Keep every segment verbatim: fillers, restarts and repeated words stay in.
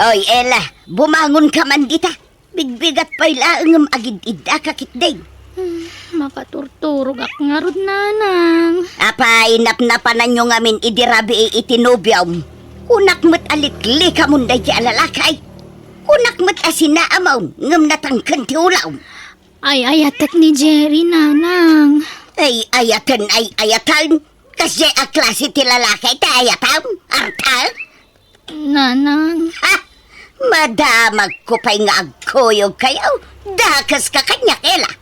Oy, Ella, bumangonka man dita. Bigbigat pay laeng ngem agid-iddaka ketdin. Hmm, makaturturogak ngarud, Nanang. Apay, napnapananyo ngamin idi rabii iti nobiom? Kunak met a liklikamon daydi a lalaki. Kunak met a sinaamon ngem natangken ti ulom. Ay-ayatek ni Jerry, Nanang. Ay-ayaten, ay-ayaten. Kasdiay a klase ti lalaki ti ayatem? Arta? Nanang. Ha? Madamagko pay nga agkuyogkayo. Dakeska kaniak, Ella.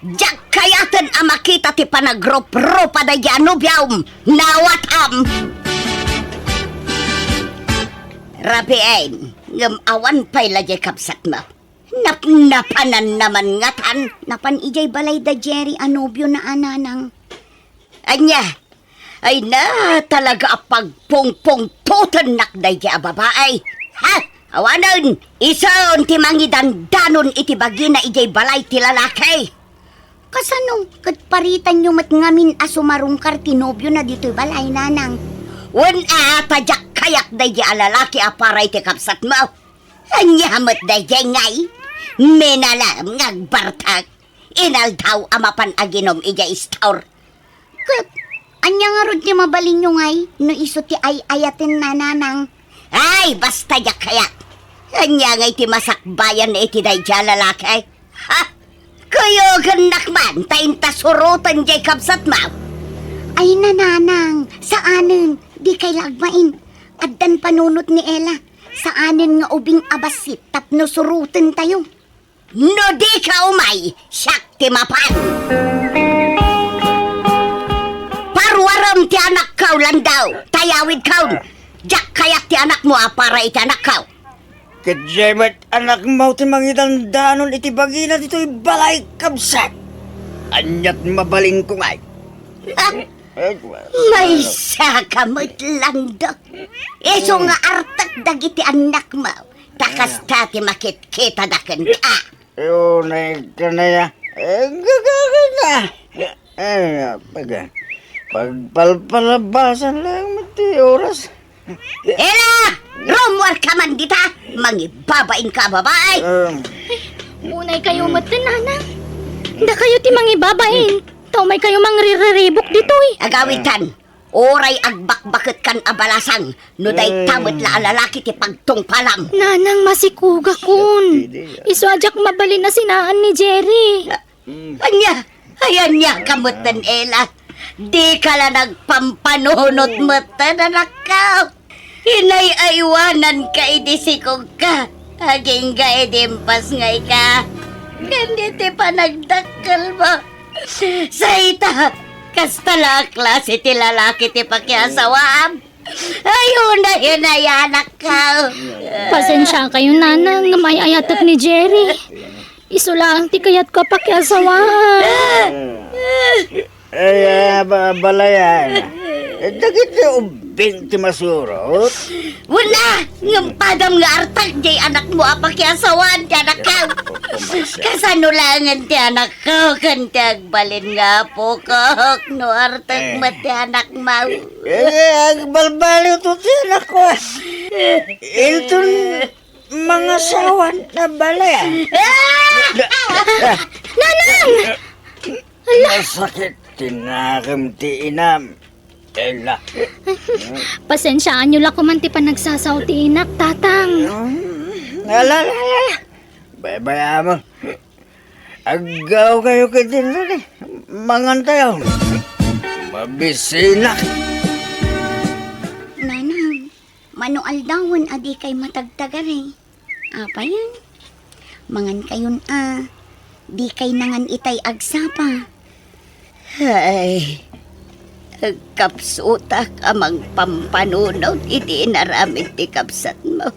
Diak kayaten a makita ti panagruprupa daydi a nobiom. Nawatam! Rabiin, ngem awan pay la diay kabsatmo. Napnapananna man ngatan. Napan idiay balay da Jerry a nobiona, Nanang. Ania? Ay na, talaga a pagpungpungtotennak daydi a babai. Ha? Awanen, isun ti mangidandanon iti bagina idiay balay ti lalaki. Kasano ket paritanyo met ngamin a sumarungkar ti nobiona ditoy balay, Nanang? Wen a, ta diak kayat daydi a lalaki a para iti kabsatmo. Ania met daydi ngay? Minalem nga agbartek. Inaldaw a mapan aginom idiay istor. Ket ania ngarud ti mabalinyo ngay no isu ti ay-ayatenna, Nanang? Ay, basta diak kayat. Ania ngay ti masakbayan iti daydi a lalaki? Ha? Kuyogennak man ta inta suroten diay kabsatmo. Ay, Nanang, saanen, dikay la agbain. Addan panunot ni Ella. Saanen nga ubing a bassit tapno surotentayo. No dika umay, siak ti mapan. Paruarem ti anakko, Landau. Tayawidkon. Diak kayat ti anakmo a para iti anakko. Ket diay met anakmo ti mangidandanon iti bagina ditoy balay, kabsat. Ania ti mabalinko ngay? Ah, maysaka met, Landau. Isu nga artek dagiti annakmo. Ta kasta ti makitkitadaken. Ah! Unay kanaya. Eh, gagagana. Eh, pag-, pagpalpalabasan lang ti oras. Ella! Rummuarka man dita! Mangibabain ka, babae! Um. Unay kayo met, Nanang. Dakayo ti mangibabain. Ta umay kayo mangririribok ditoy. Agawitan. Uray agbakbaketkan a balasang no dayta met la a lalaki ti pagtungpalam. Nanang, masikugakon. Isu a diak mabalin a sinaan ni Jerry. Ania? Ay, ania ka metten, Ella? Dika la nagpampanunot metten, anakko. Inay-aywananka idi sikogka. Agingga idi impasngayka. Ken iti panagdakkelmo. Say ta, kasta la a klase ti lalaki ti pakiasawaam. Ay, unay, unay, anakko. Pasensia kayo, Nanang, nga may-ayatek ni Jerry. Isu laeng ti kayatko a pakiasawaan. Ay, ah, ba-, balayan. Eh, dagiti ubbing ti masurot. Wala! Ngem padam nga artek diay anakmo a pakiasawaan ti anakko. Kasano laengen ti anakko ken ti agbalin nga apokok no artek met ti anakmo? Eh, agbalbaliw to ti anakko. Inton mangasawa na bala. Ah! Nanang! Ala! Masakit ti nakem ti inam. Ella. Pasensiaanyo la koman ti panagsasao ti inak, Tatang. Hmm. Ala, ala, ala. Baybay-am. Aggaw kayo ket dinto, mangan tayo. Mabisinak. Nanang, mano aldawen a dikay matagtagari. Apayen? Mangan kayon a, dikay nangan itay agsapa. Ay, agkapsutak a mangpampanunot iti inaramid ti kabsatmo.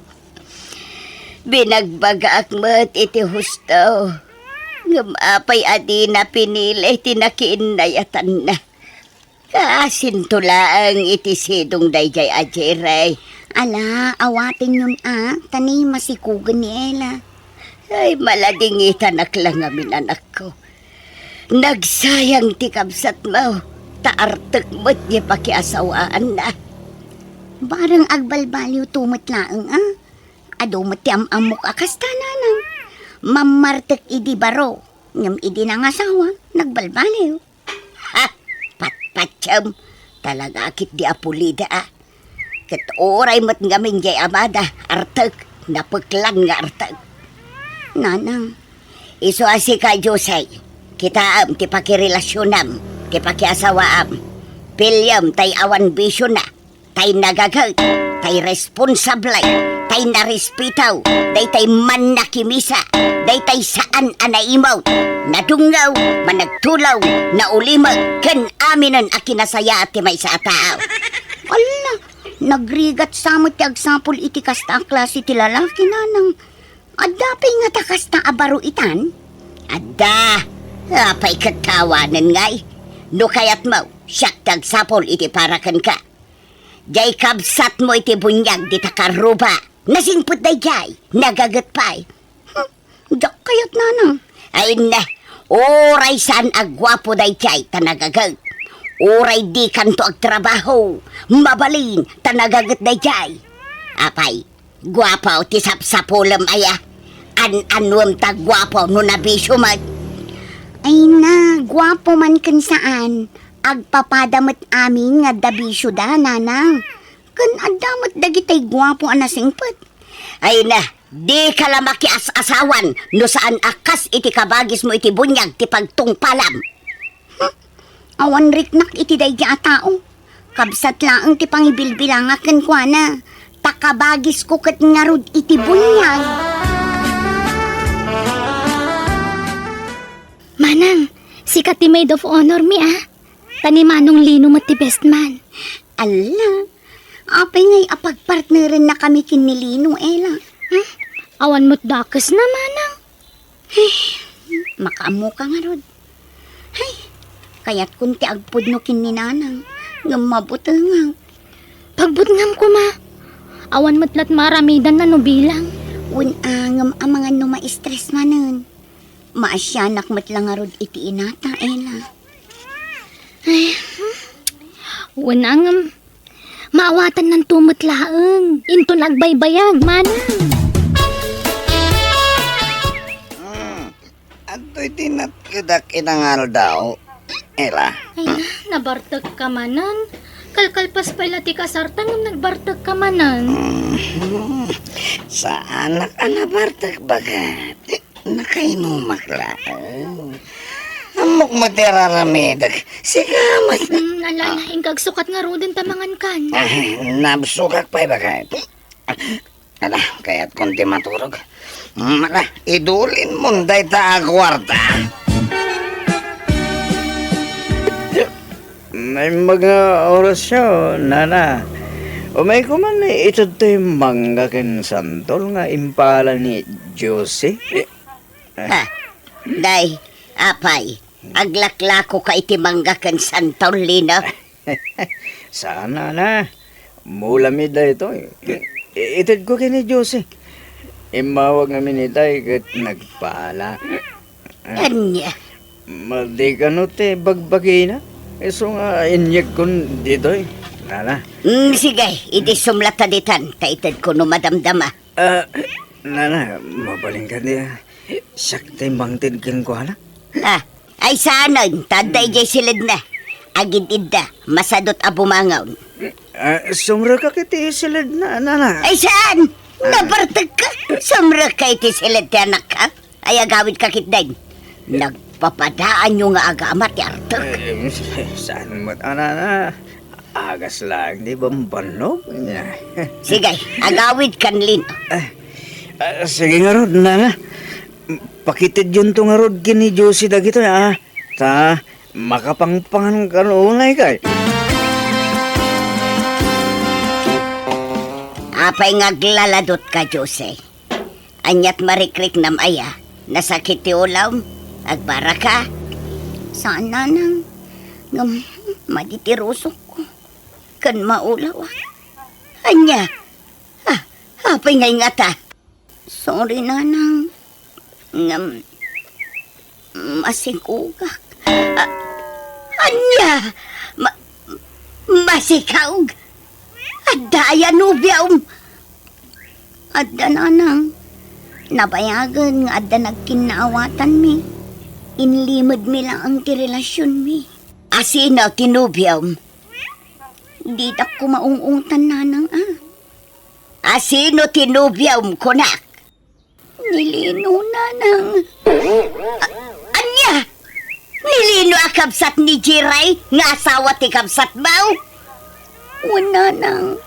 Binagbagaak met iti husto, ngem apay a dina pinili ti nakiinnayatanna? Kaasinto laeng iti sidong daydiay a Jerry. Ala, awatenyon a, ta ni masikugen ni Ella. Ay, maladingitanak la ngamin, anakko. Nagsayang ti kabsatmo, ta artek met ti pakiasawaanna. Bareng agbalbaliwto met laeng a. Adu met ti am-ammok a kasta, nanang. Mammartek idi baro, ngem idi nangasawa, nagbalbaliw. Ha! Patpatiem! Talaga ketdi a pulida, a. Ket uray met ngamin jay amada, artek, napeklan nga artek. Nanang, isu a sika, Jose, kitaem ti pakirelasionam, ti pakiasawaam. Piliem tay awan bisiona, tay nagaget, tay responsable, tay narespetaw, daytay mannakimisa, daytay saan a naimut, nadungngaw, managtulaw, naulimek, ken aminen a kinasayaat ti maysa a tao. Alla, nagrigat sa met ti agsapul iti kasta a klase ti lalaki, nanang. Adda pay ngata kasta a baro itan? Adda. Apay ket ta awanen ngay? No kayatmo, siak ti agsapul iti para kenka. Jay kabsatmo iti buniag dita karruba. Nasingpet dayjay. Nagaget pay. Hmm, diak kayat, nanang. Ay na, uray saan a guapo dayjay ta nagaget. Uray dikanto agtrabaho, mabalin ta nagaget dayjay. Apay, guapo ti sapsapulem aya? An-anuem ta guapo no nabisio met? Ay na, guapo man ken saan, agpapada met amin nga adda bisioda, nanang. Ken adda met dagitay guapo a nasingpet. Ay na, dika la makias-asawan no saan a kas iti kabagismo iti buniag ti pagtungpalam. Hmm, awan riknak iti daydi a tao. Kabsat laeng ti pangibilbilangak kenkuana, ta kabagisko ket ngarud iti buniag. Manang, sika ti maid of honor mi, a. Ta ni Manong Lino met ti best man. Alla, apay ngay a pagpartnerennakami ken ni Lino, Ella? Hmm? Awan met dakesna, Manang. Ay, makaammoka ngarud. Ay, kayatkon ti agpudno ken ni Nanang, ngem mabutengak. Pagbutngam koma. Awan met lat maaramidanna no bilang. Wen a, ngem amangan no ma-stress manen. Maasianak met la ngarud iti inata, Ella. Ay, hmm. Wen a ngem, maawatannanto met laeng. Inton agbaybayag, Manang. Hmm. Adtoy ti natkedak ita nga aldaw, Ella. Ay na, nabartekka manen. Kalkalpas pay la ti kasarta ngem nagbartekka manen. Hmm. Saanak a nabartek, baket. Nakainumak laeng. Ammok met ti ar-aramidek. Sika met. Hmm, ala, ala, inka agsukat ngaruden ta mangankan. Ay, nabsogak pay, baket. Ala, kayatkon ti maturog. Hmm, ala, idulinmon dayta a kuarta. Naimbag nga orasyo, nana. Umayko man ited toy mangga ken santol nga impala ni Josie. Ah, day, apay, aglaklakoka iti mangga ken santol, Lino? Saan, nana. Mulami daytoy. I-, itedko ken ni Josie. Immawag ngamin itay ket nagpala. Ania? Madi kano ti bagbagina? Isu nga inyegkon ditoy, nana. Mm, sige, idi sumlata ditan, ta itedko no madamdama. Ah, nana, mabalin kadi, ah. Siak ti mangted kenkuana. Ah, ay saanen, ta adda idiay siledna. Agid-idda, masadut a bumangon. Ah, sumrekak iti siledna, nana. Ay saan? Ah. Nabartekka? Sumrekka iti siled ti anakka? Ay agawidka ketdin. Nagpapadaanyo nga agama ti artek. Eh, saan met, a, nana? Agas laeng ti bambannog. Sige, agawidkan, Lino. Ah, ah, sige ngarud, nana. Pakitedyonto ngarud ken ni Josie dagitoy, a. Ta, makapangpangan kano unay kay. Apay nga aglaladutka, Josie? Aniat marikriknam aya? Nasakit ti ulom? Agbaraka? Saan, nanang. Ngem, madi ti rusokko. Ken maulawak. Ania? Ah, apay ngay ngata? Sorry, nanang. Ngem, masikugak. Ah, ania? Ma-, masikaug? Adda aya nobiom? Adda, nanang. Nabayagen nga adda nagkinnaawatanmi. Inlimedmi laeng ti relasionmi. Asino ti nobiom? Ditak koma ung-ungtan, nanang, a. Asino ti nobiom, kunak? Ni Lino, nanang. A-, ania? Ni Lino a kabsat ni Jiray nga asawa ti kabsatmo? Wen, nanang.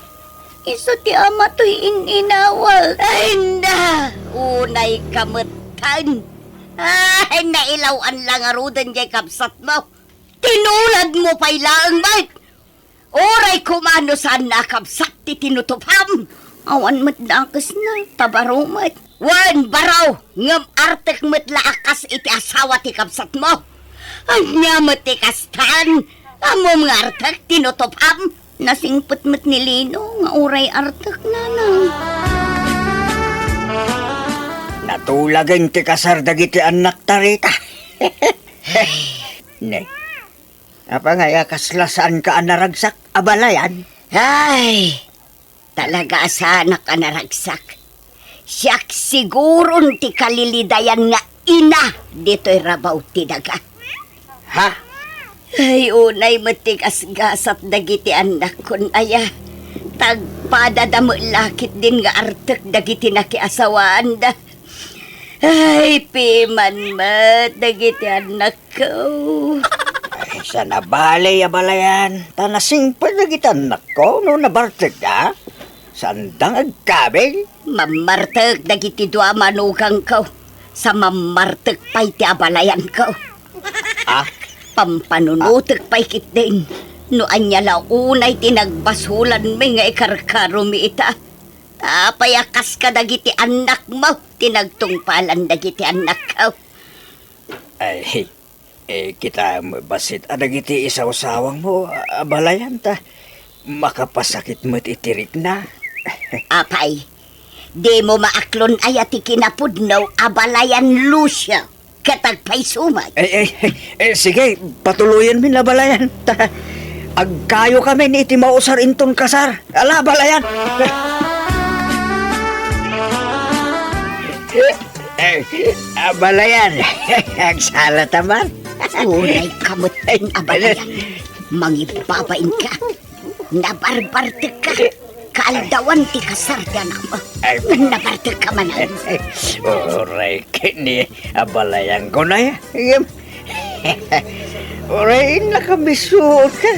Isu ti ama toy in-inawat. Ay, na! Unay ka metten. Ay, nailaw-an la ngaruden jay kabsatmo. Tinuladmo pay laeng met. Uray koma no saanna a kabsat ti tinutupam. Awan met dakesna, ta baro met. Wen, baro, ngem artek met la a kas iti asawa ti kabsatmo. Ania met ti kastan? Ammom nga artek tinutupam? Nasingpet met ni Lino nga uray artek, nanang. Natulagen ti kasar dagiti annakta, Rita. Ne. Apay nga kasla saanka a naragsak, abalayan? Ay, talaga a saanak a naragsak. Siak siguron ti kalilidayan nga ina ditoy rabaw ti daga. Ha? Ay, unay met ti gasgasat dagiti annakkon aya. Tagpadada met la ketdin nga artek dagiti nakiasawaanda. Ay, piman met dagiti annakko. Ay, saan a bale, abalayan, ta nasingpet dagiti annakko no nabartekda. Saanda nga agkabil? Mammartek dagiti dua a manugangko, sa mammartek pay ti abalayanko. Ah? Pampanunotek pay ketdin no ania la unay ti nagbasolanmi nga ikarkaromi ita. Apay a kas kadagiti annakmo ti nagtungpalan dagiti annakko? Ay, eh, kita met bassit a dagiti isawsawangmo, abalayan, ta makapasakit met iti rikna. Apay, dimo maaklon aya ti kinapudno, abalayan Lucio? Ket agpayso met. Eh, eh, eh, eh, sige, patuloyenmi, abalayan. Ta agkayokamin iti mausar inton kasar. Ala, abalayan. Eh, abalayan. Agsalata man. Unay ka met, abalayan. Mangibabain ka. Nabarbartek ka. Kaaldawan ti kasar ti anakmo. Ay. Nabartek ka man. Uray ket ni abalayan ko na. Uray, nakabisuot ka.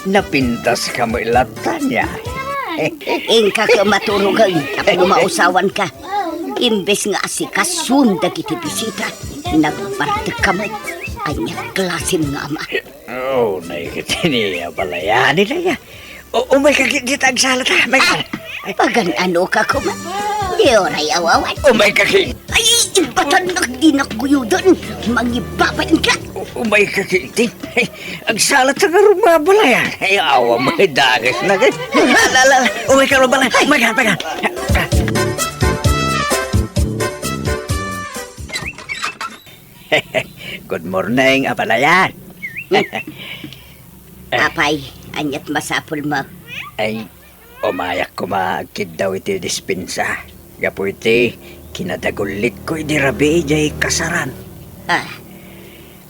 Napintas ka met latta nia. Inka ka maturogen tapno mausawan ka. Imbes nga asikasuem dagiti bisita, nagbartek ka met. Ania klasem nga ama? Oh, naikit ni abalayan ni Lea. O, umay ka, di ta agsalata, may ka. Ah, pagan-ano ka koma? Di oray awawan. Umay ka, ki. Ay, ibatannak, dinak guyuden. Mangibabain ka. U-, umay ka, ki, ti. Ay, agsalata nga rumabalayan. Ay, awa, may dages na, ki. La, la, la, la. Umay ka, rumabalayan. Umay ka, umay ka. Good morning, abalayan. Apay, aniat masapulmo? Ay, umayak koma agkiddaw iti dispensa. Gapu iti kinadagullitko idi rabii jay kasaran. Ah.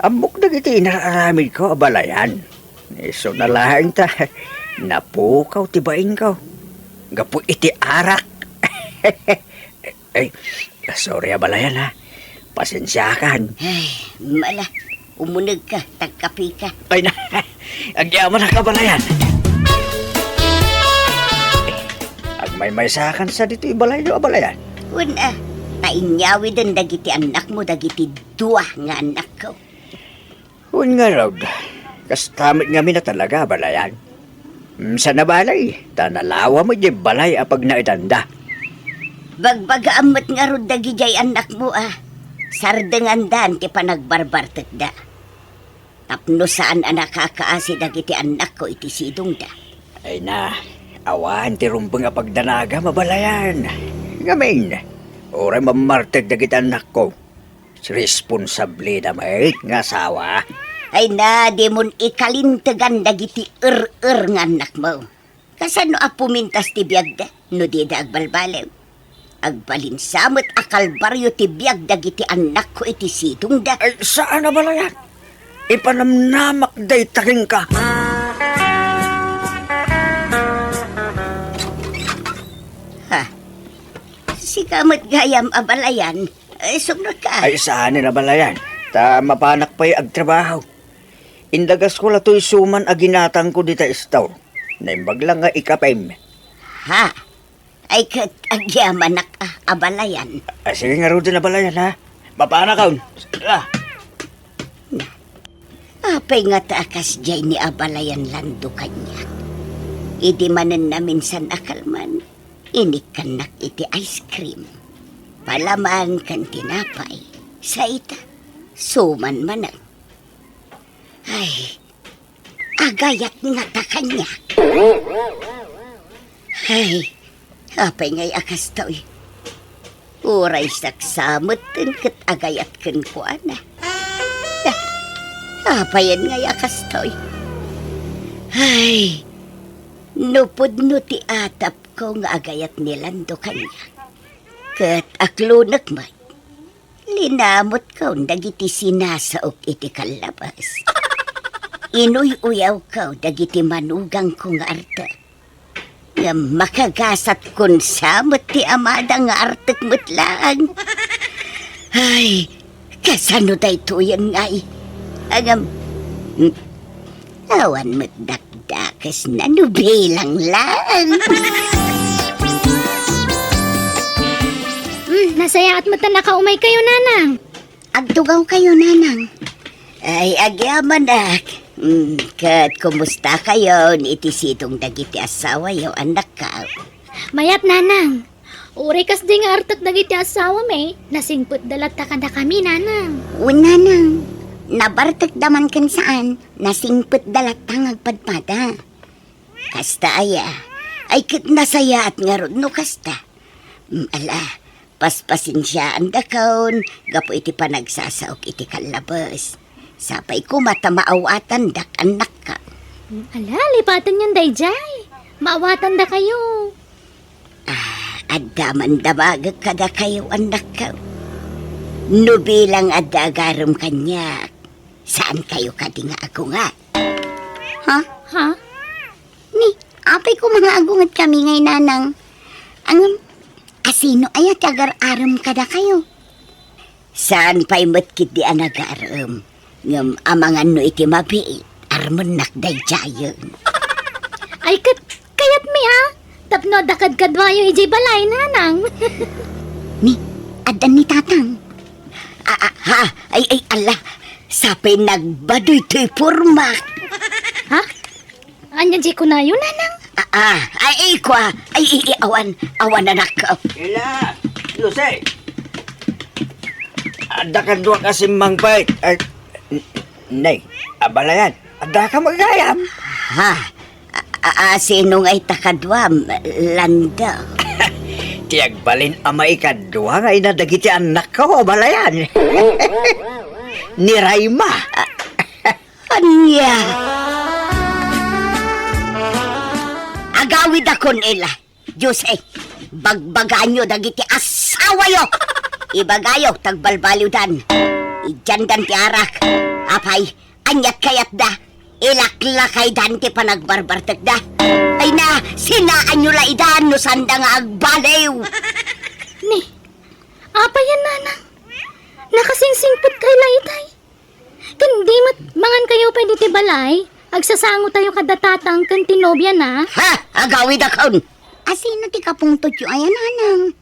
Ammok dagiti inar-aramidko, abalayan. Isuna laeng ta napukaw ti bainko. Gapu iti arak. Ay, sorry, abalayan, ha. Pasensiakan. Ay, mala, umuneg ka, tagkape ka. Ay, na, agyaman ka, abalayan. Agmaymaysakan sa ditoy balayyo, abalayan. Wen, a, ta inyawiden dagiti annakmo dagiti dua nga annakko. Wen ngarud, kasta met ngamin a talaga, abalayan. Mm, saan a bale, ta nalawa met diay balay a pagnaedanda. Bagbagaam met ngarud dagidiay annakmo a sardengandan ti panagbarbartekda. Tapno saan a nakakaasi dagiti annakko iti sidongda. Ay na, awan ti rumbeng a pagdanagam, abalayan. Ngamin, uray mammartek dagiti annakko. Responsable da met nga asawa. Ay na, dimon ikalintegan dagiti er-er nga annakmo. Kasano a pumintas ti biagda no dida agbalbaliw? Agbalinsa met a kalbario ti biag dagiti annakko iti sidongda. Ay, saan a balayan. Ipanamnamak dayta kenka. Ha? Sika met gayam a balayan. Ay, sumrekka. Ay, saan a balayan. Ta mapanak pay agtrabaho. Indagasko la toy suman a ginatangko dita store. Naimbag lang nga ikapem. Ha? Ay, ket agyamanak a, abalayan. Ah, sige ngaruden, abalayan, ha? Mapanakon. Ah. Na, apay ngata a kasdiay ni abalayan Lando kaniak? Idi manen naminsan a kalman, inikkannak iti ice cream. Palaman ken tinapay. Sa ita, suman manen. Ay, agayat ngata kaniak. Ay, apay ngay a kastoy? Uray saksa metten ket agayat kenkuana. Apayen ngay a kastoy? Ay, no pudno ti atapko nga agayat ni Lando kaniak, ket aklonek met. Linamutkon dagiti sinasaok iti kallabas. Inuy-uyawko dagiti manugangko nga artek. Ngem makagasatkon sa met ti amada nga artek met laeng. Ay, kasano daytoyen ngay? Ngem, hmm, awan met dakdakesna no bilang laeng. Hmm, nasayaat met a nakaumaykayo, Nanang. Agtugawkayo, Nanang. Ay, agyamanak. Hmm, ket kumustakayon iti sidong dagiti assawayo, annakko? Mayat, Nanang. Uray kasdi nga artek dagiti assawami, nasingpetda latta kadakami, Nanang. Wen, Nanang. Nabartekda man ken saan, nasingpetda latta nga agpadpada. Kasta aya? Ay, ket nasayaat ngarud no kasta. Mm, ala, paspasensiaandakon gapu iti panagsasaok iti kallabes. Sapay koma ta maawatandak, annakko. Mm, ala, lipatenyon daydiay. Maawatandakayo. Ah, adda man damagek kadakayo, annakko. No bilang adda agarem kaniak, saankayo kadi nga agunget? Ha? Ha? Ni, apay koma nga agungetkami ngay, Nanang? Ngem, asino aya ti agar-arem kadakayo? Saan pay met ketdi a nagarem. Ngem amangan no iti mabiit, armennak daydiayen. Ay, ket kayatmi a. Tapno adda kadkaduayo idiay balay, Nanang. Ni, addan ni Tatang. Ah, ah, ha? Ay, ay, ala. Sapay nagbadoy toy pormak. Ha? Ania diay kunayo, Nanang? Ah, ah, ay, ikua. Ay, i, i, awan, awan, annakko. Ila, Lucy. Adda kadua ka simmangpet. Ay, n-, nay, abalayan. Adda ka magayam. Ha? A, a, asino ngay ta kaduam, Lando? Ti agbalin a maikadua nga ina dagiti annakko, abalayan. Ni Raima. Ah, ania? Agawidakon, ila. Diyos, eh, bagbagaanyo dagiti assawayo. Ibagayo, tagbalbaliwdan. Idiandan ti arak. Apay, aniat kayatda? Ilaklakaydan ti panagbarbartekda. Ay na, sinaanyo la idan no sanda nga agbaliw. Ni, apayen, Nanang? Nakasingsingpetkay la itay. Ken di met mangankayo pay ditoy balay, agsasangotayo kada Tatang ken ti nobiana. Ha? Agawidakon! Asino ti kapungtotyo aya, Nanang?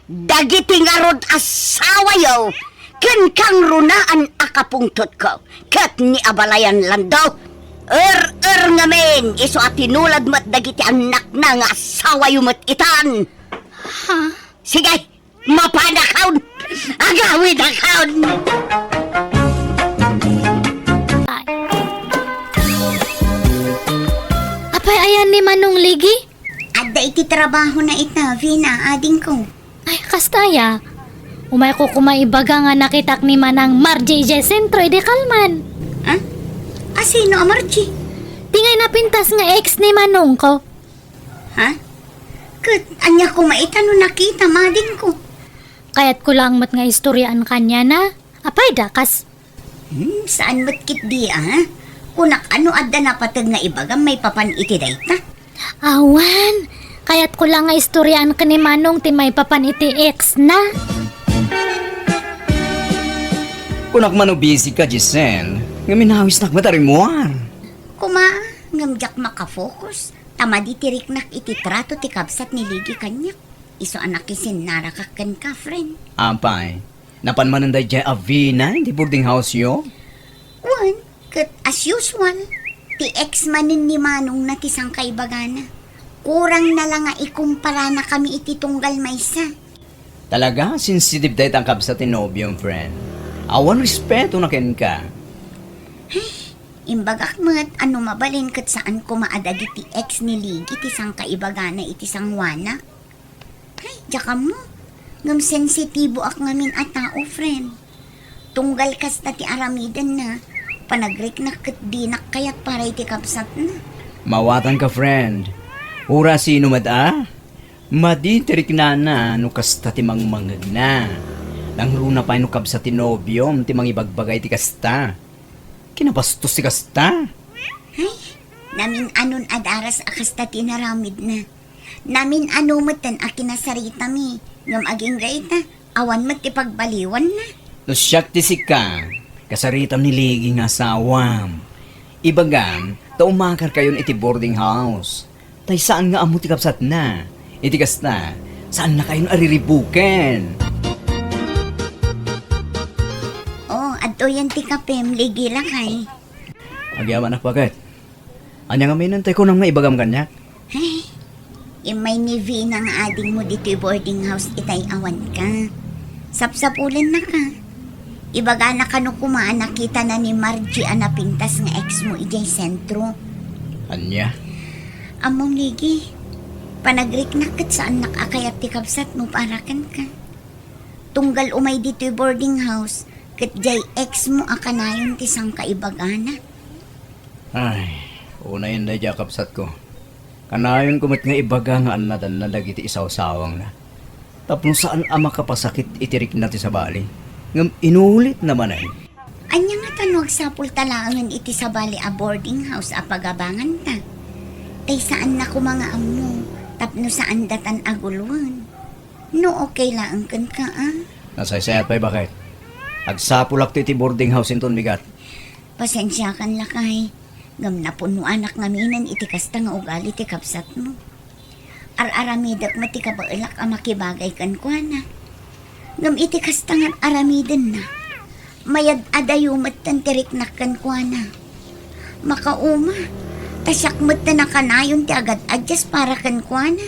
Dagiti ngarud assawayo ken kangrunaan a kapungtotko ket ni abalayan Lando. Er-er ngamin isu a tinulad met dagiti annakna nga assawayo met itan. Ha? Sige, mapanakon! Agawidakon! Apay ayan ni Manong Ligi? Adda iti trabahona ita, Vina, adingko. Ay, kasta aya. Umayko koma ibaga nga nakitak ni Manang Margie idiay sentro idi kalman. Ha? Asino a Margie? Ti ngay napintas nga ex ni Manongko. Ha? Ket ania koma ita no nakitam, adingko? Kayatko laeng met nga istoriaan kaniana. Apay, dakas? Hmm, saan met ketdi, a? Kunak, ano adda napateg nga ibagam maipapan iti dayta? Awan, kayatko la nga istoriaan ken ni Manong ti maipapan iti ex na. Kunak man no busy ka, Giselle, ngem inawisnak met a rimmuar. Koma, ngem diak makafocus. Ta madi ti riknak iti trato ti kabsat ni Ligi kaniak. Isu a nakisinnarakak kenka, friend. Apay, napan manen daydiay a Vina iti boarding house-yo? Wen, ket as usual, ti ex manen ni Manongna ti sangkaibagana. Kurangna la nga ikumparana kami iti tunggal maysa. Talaga, sensitive dayta a kabsat ti nobiom, friend. Awan respetona kenka. Ay, imbagak met a no mabalin ket saan koma a dagiti ex ni Ligi ti sangkaibagana iti sangoana. Ay, diak ammo. Ngem sensitiboak ngamin a tao, friend. Tunggal kasta ti aramidenna, panagriknak ket dinak kayat para iti kabsatna. Mawatanka, friend. Uray sino met a? Madi ti riknana no kasta ti mangmangegna. Nangruna pay no kabsat ti nobiom ti mangibagbaga iti kasta. Kinabastos ti kasta. Ay, namin-anon a daras a kasta ti inaramidna. Namin-ano metten a kinasaritami, ngem agingga ita, awan met ti pagbaliwanna. No siak ti sika, kasaritam ni Ligi nga asawam. Ibagam, ta umakarkayon iti boarding house. Tay saan nga ammo ti kabsatna. Iti kasta, saannakayon a riribuken. Oh, adtoyen ti kapem, Ligi lakay. Agyamanak, baket. Ania ngamin ti kunam nga ibagam kaniak? Ay, immay ni Vina nga adingmo ditoy boarding house itay awanka. Sapsapulennaka. Ibagana kano koma a nakitana ni Margie a napintas nga ex-mo idiay sentro. Ania? Ammom, Ligi, panagriknak ket saannak a kayat ti kabsatmo para kenka. Tunggal umay ditoy boarding house, ket diay ex-mo a kanayon ti sangkaibagana. Ay, unayen daydiay a kabsatko. Kanayonko met nga ibaga nga annadanna dagiti isawsawangna. Tapno saan a makapasakit iti rikna ti sabali, ngem inulitna manen. Ania ngata no agsapulta laengen iti sabali a boarding house a pagabanganta? Tay saanna koma nga ammo, tapno saandatan a guloen. No okay laeng kenka, a? Nasaysayat pay, baket. Agsapulakto iti boarding house inton bigat. Pasensiakan, lakay, ngem napunnoanak ngaminen iti kasta nga ugali ti kabsatmo. Ar-aramidek met ti kabaelak a makibagay kenkuana. Ngem iti kasta nga ar-aramidenna, mayad-adayo metten ti riknak kenkuana. Makauma, ta siak metten a kanayon ti agad-addas para kenkuana.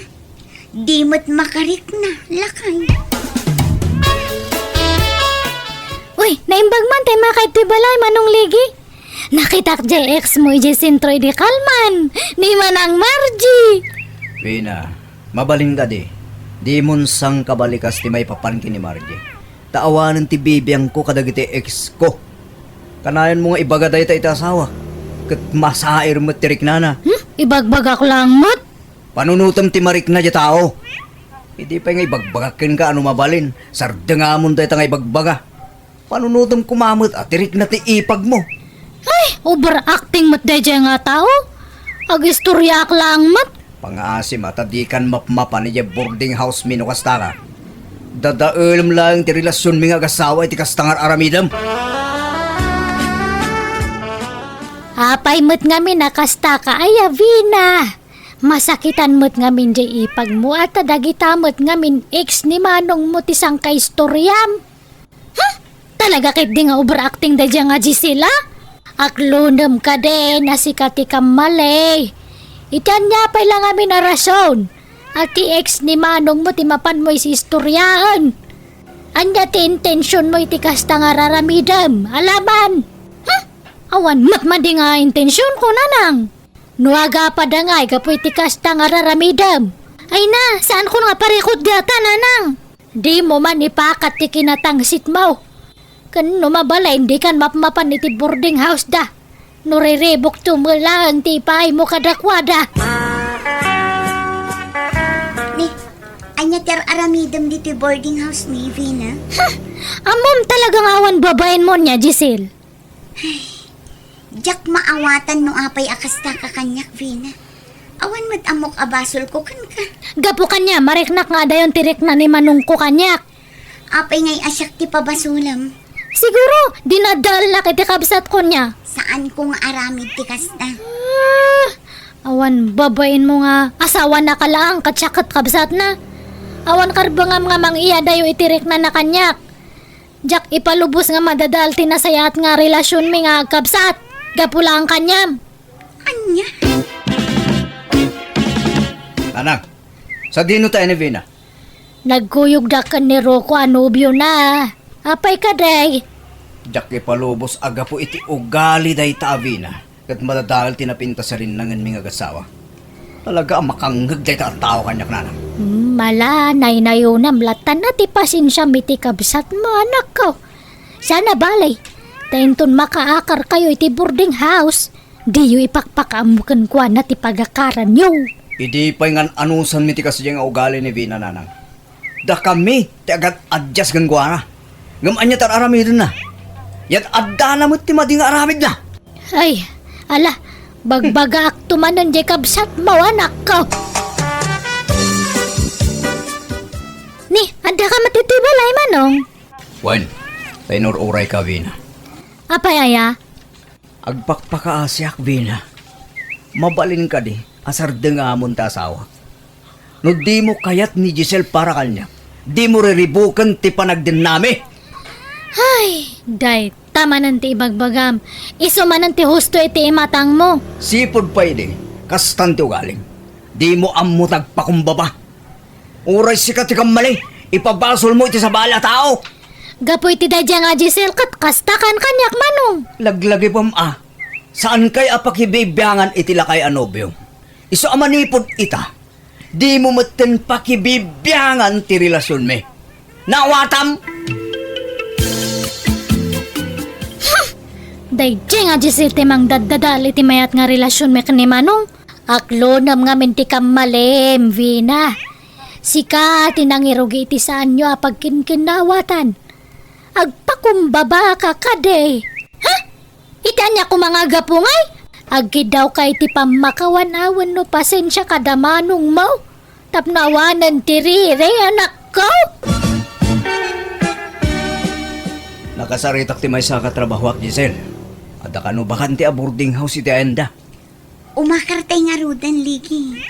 Di met makarikna, lakay. Uy, naimbag man tay makaittoy balay, Manong Ligi. Nakitak diay ex-mo idiay sentro idi kalman ni Manang Margie. Vina, mabalin kadi, dimon sangkabalikas ti maipapan ken ni Margie. Ta awanen ti bibiangko kadagiti ex-ko. Kanayonmo nga ibaga dayta iti asawa, ket masair met ti riknana. Hmm? Ibagbagak laeng met. Panunotem ti marikna diay tao. Idi pay nga ibagbagak kenka a no mabalin, sardengamon dayta nga ibagbaga. Panunotem koma met a ti rikna ti ipagmo. Ay, overacting met daydiay nga tao. Agistoriaak laeng met. Pangaasim a ta dikan mapmapan idiay boarding house-mi no kastaka. Dadaelem laeng ti relasionmi nga agasawa iti kasta nga ar-aramidem. Apay met ngamin a kastaka, ay, a Vina. Masakitan met ngamin diay ipagmo, a ta dagita met ngamin ex ni manongmo ti sangkaistoriam. Ha? Talaga ketdi nga overacting daydiay nga Gisela? Aklonem kadin a sika ti kammali. Iti ania pay la ngamin a rason a ti ex ni manongmo ti mapanmo isistoriaen? Ania ti intensionmo iti kasta nga ar-aramidem? Alaman? Ha? Awan met madi nga intensionko, nanang. No agapada ngay gapu iti kasta nga ar-aramidem. Ay na, saanko nga parikut dayta, nanang. Dimo man ipakat ti kinatangsitmo. Ken no mabalin, dikan mapmapan iti boarding house-da. No riribukto met laeng ti ipaaymo kadakuada. Ni, Ania ti ar-aramidem ditoy boarding house mi, Vina? Huh! Ammom talaga nga awan babaenmo nia, Giselle. Diak maawatan no apay a kasta ka kaniak, Vina. Awan met ammok a basolko kenka. Gapu kaniam, mariknak nga adayon ti rikna ni manongko kaniak. Apay ngay a siak ti pabasolem? Siguro, dinadalnak iti kabsatko nia. Saanko nga aramid ti kasta. Ah, awan babaenmo nga asawanaka laeng ket siak ket kabsatna. Awan karbengam nga mang-iyadayo iti riknana kaniak. Diak ipalubos nga madadael ti nasayaat nga relasionmi nga agkabsat. Gapu laeng kaniam. Ania? Nanang, sadino tayo ni Vina? Nagkuyogda ken ni Rocco a nobiona. Apay kadi? Diak ipalubos a gapu iti ugali dayta a Vina, ket madadael ti napintas a rinnangenmi nga agasawa. Talaga a makangngeg dayta a tao kaniak, nanang. Hmm, ala, naynayonam latta ti pasensiam iti kabsatmo, anakko. Saan a bale, ta inton makaakarkayo iti boarding house, diyo ipakpakaammo kenkuana ti pagakaranyo. Idi pay ngan-anusanmi ti kasdiay nga ugali ni Vina, nanang. Dakami ti agad-adyas kenkuana. Ngem ania ti ar-aramidenna? Yad-addana met ti madi nga aramidna. Ay, ala, bagbagaakto manen diay kabsatmo, anakko. Ni, addaka met iti balay, Manong? Wen, ta inur-urayka, Vina. Apay aya? Agpakpakaasiak, Vina. Mabalin kadi a sardengamon ti asawak? No dimo kayat ni Giselle para kaniak, dimo riribuken ti panagdennami. Ay, dayta manen ti ibagbagam. Isu manen ti husto iti imatangmo. Sipud pay idi, kastan ti ugalim. Dimo ammo ti agpakumbaba. Uray sika ti kammali, ipabasolmo iti sabali a tao. Gapu iti daydiay nga Giselle ket kasta kan kaniak, Manong. Laglagipem a, saankay a pakibibiangan iti lakay a nobiom. Isu a manipud ita, dimo metten pakibibiangan ti relasionmi. Naawatam? Huh! Daydiay nga Giselle ti mangdaddadael iti mayat nga relasionmi ken ni Manong. Aklonem ngamin ti kammalim, Vina. Sika ti nangirugi iti saanyo a pagkinkinnaawatan. Agpakumbabaka kadi. Ha? Iti ania koma nga gapu ngay? Agkiddawka iti pammakawan a wenno pasensia kada manongmo tapno awanen ti riri, anakko? Nakasaritak ti maysa a katrabahoak, Giselle. Adda kano bakante a boarding house iti ayanda. Umakartay ngaruden, Ligi.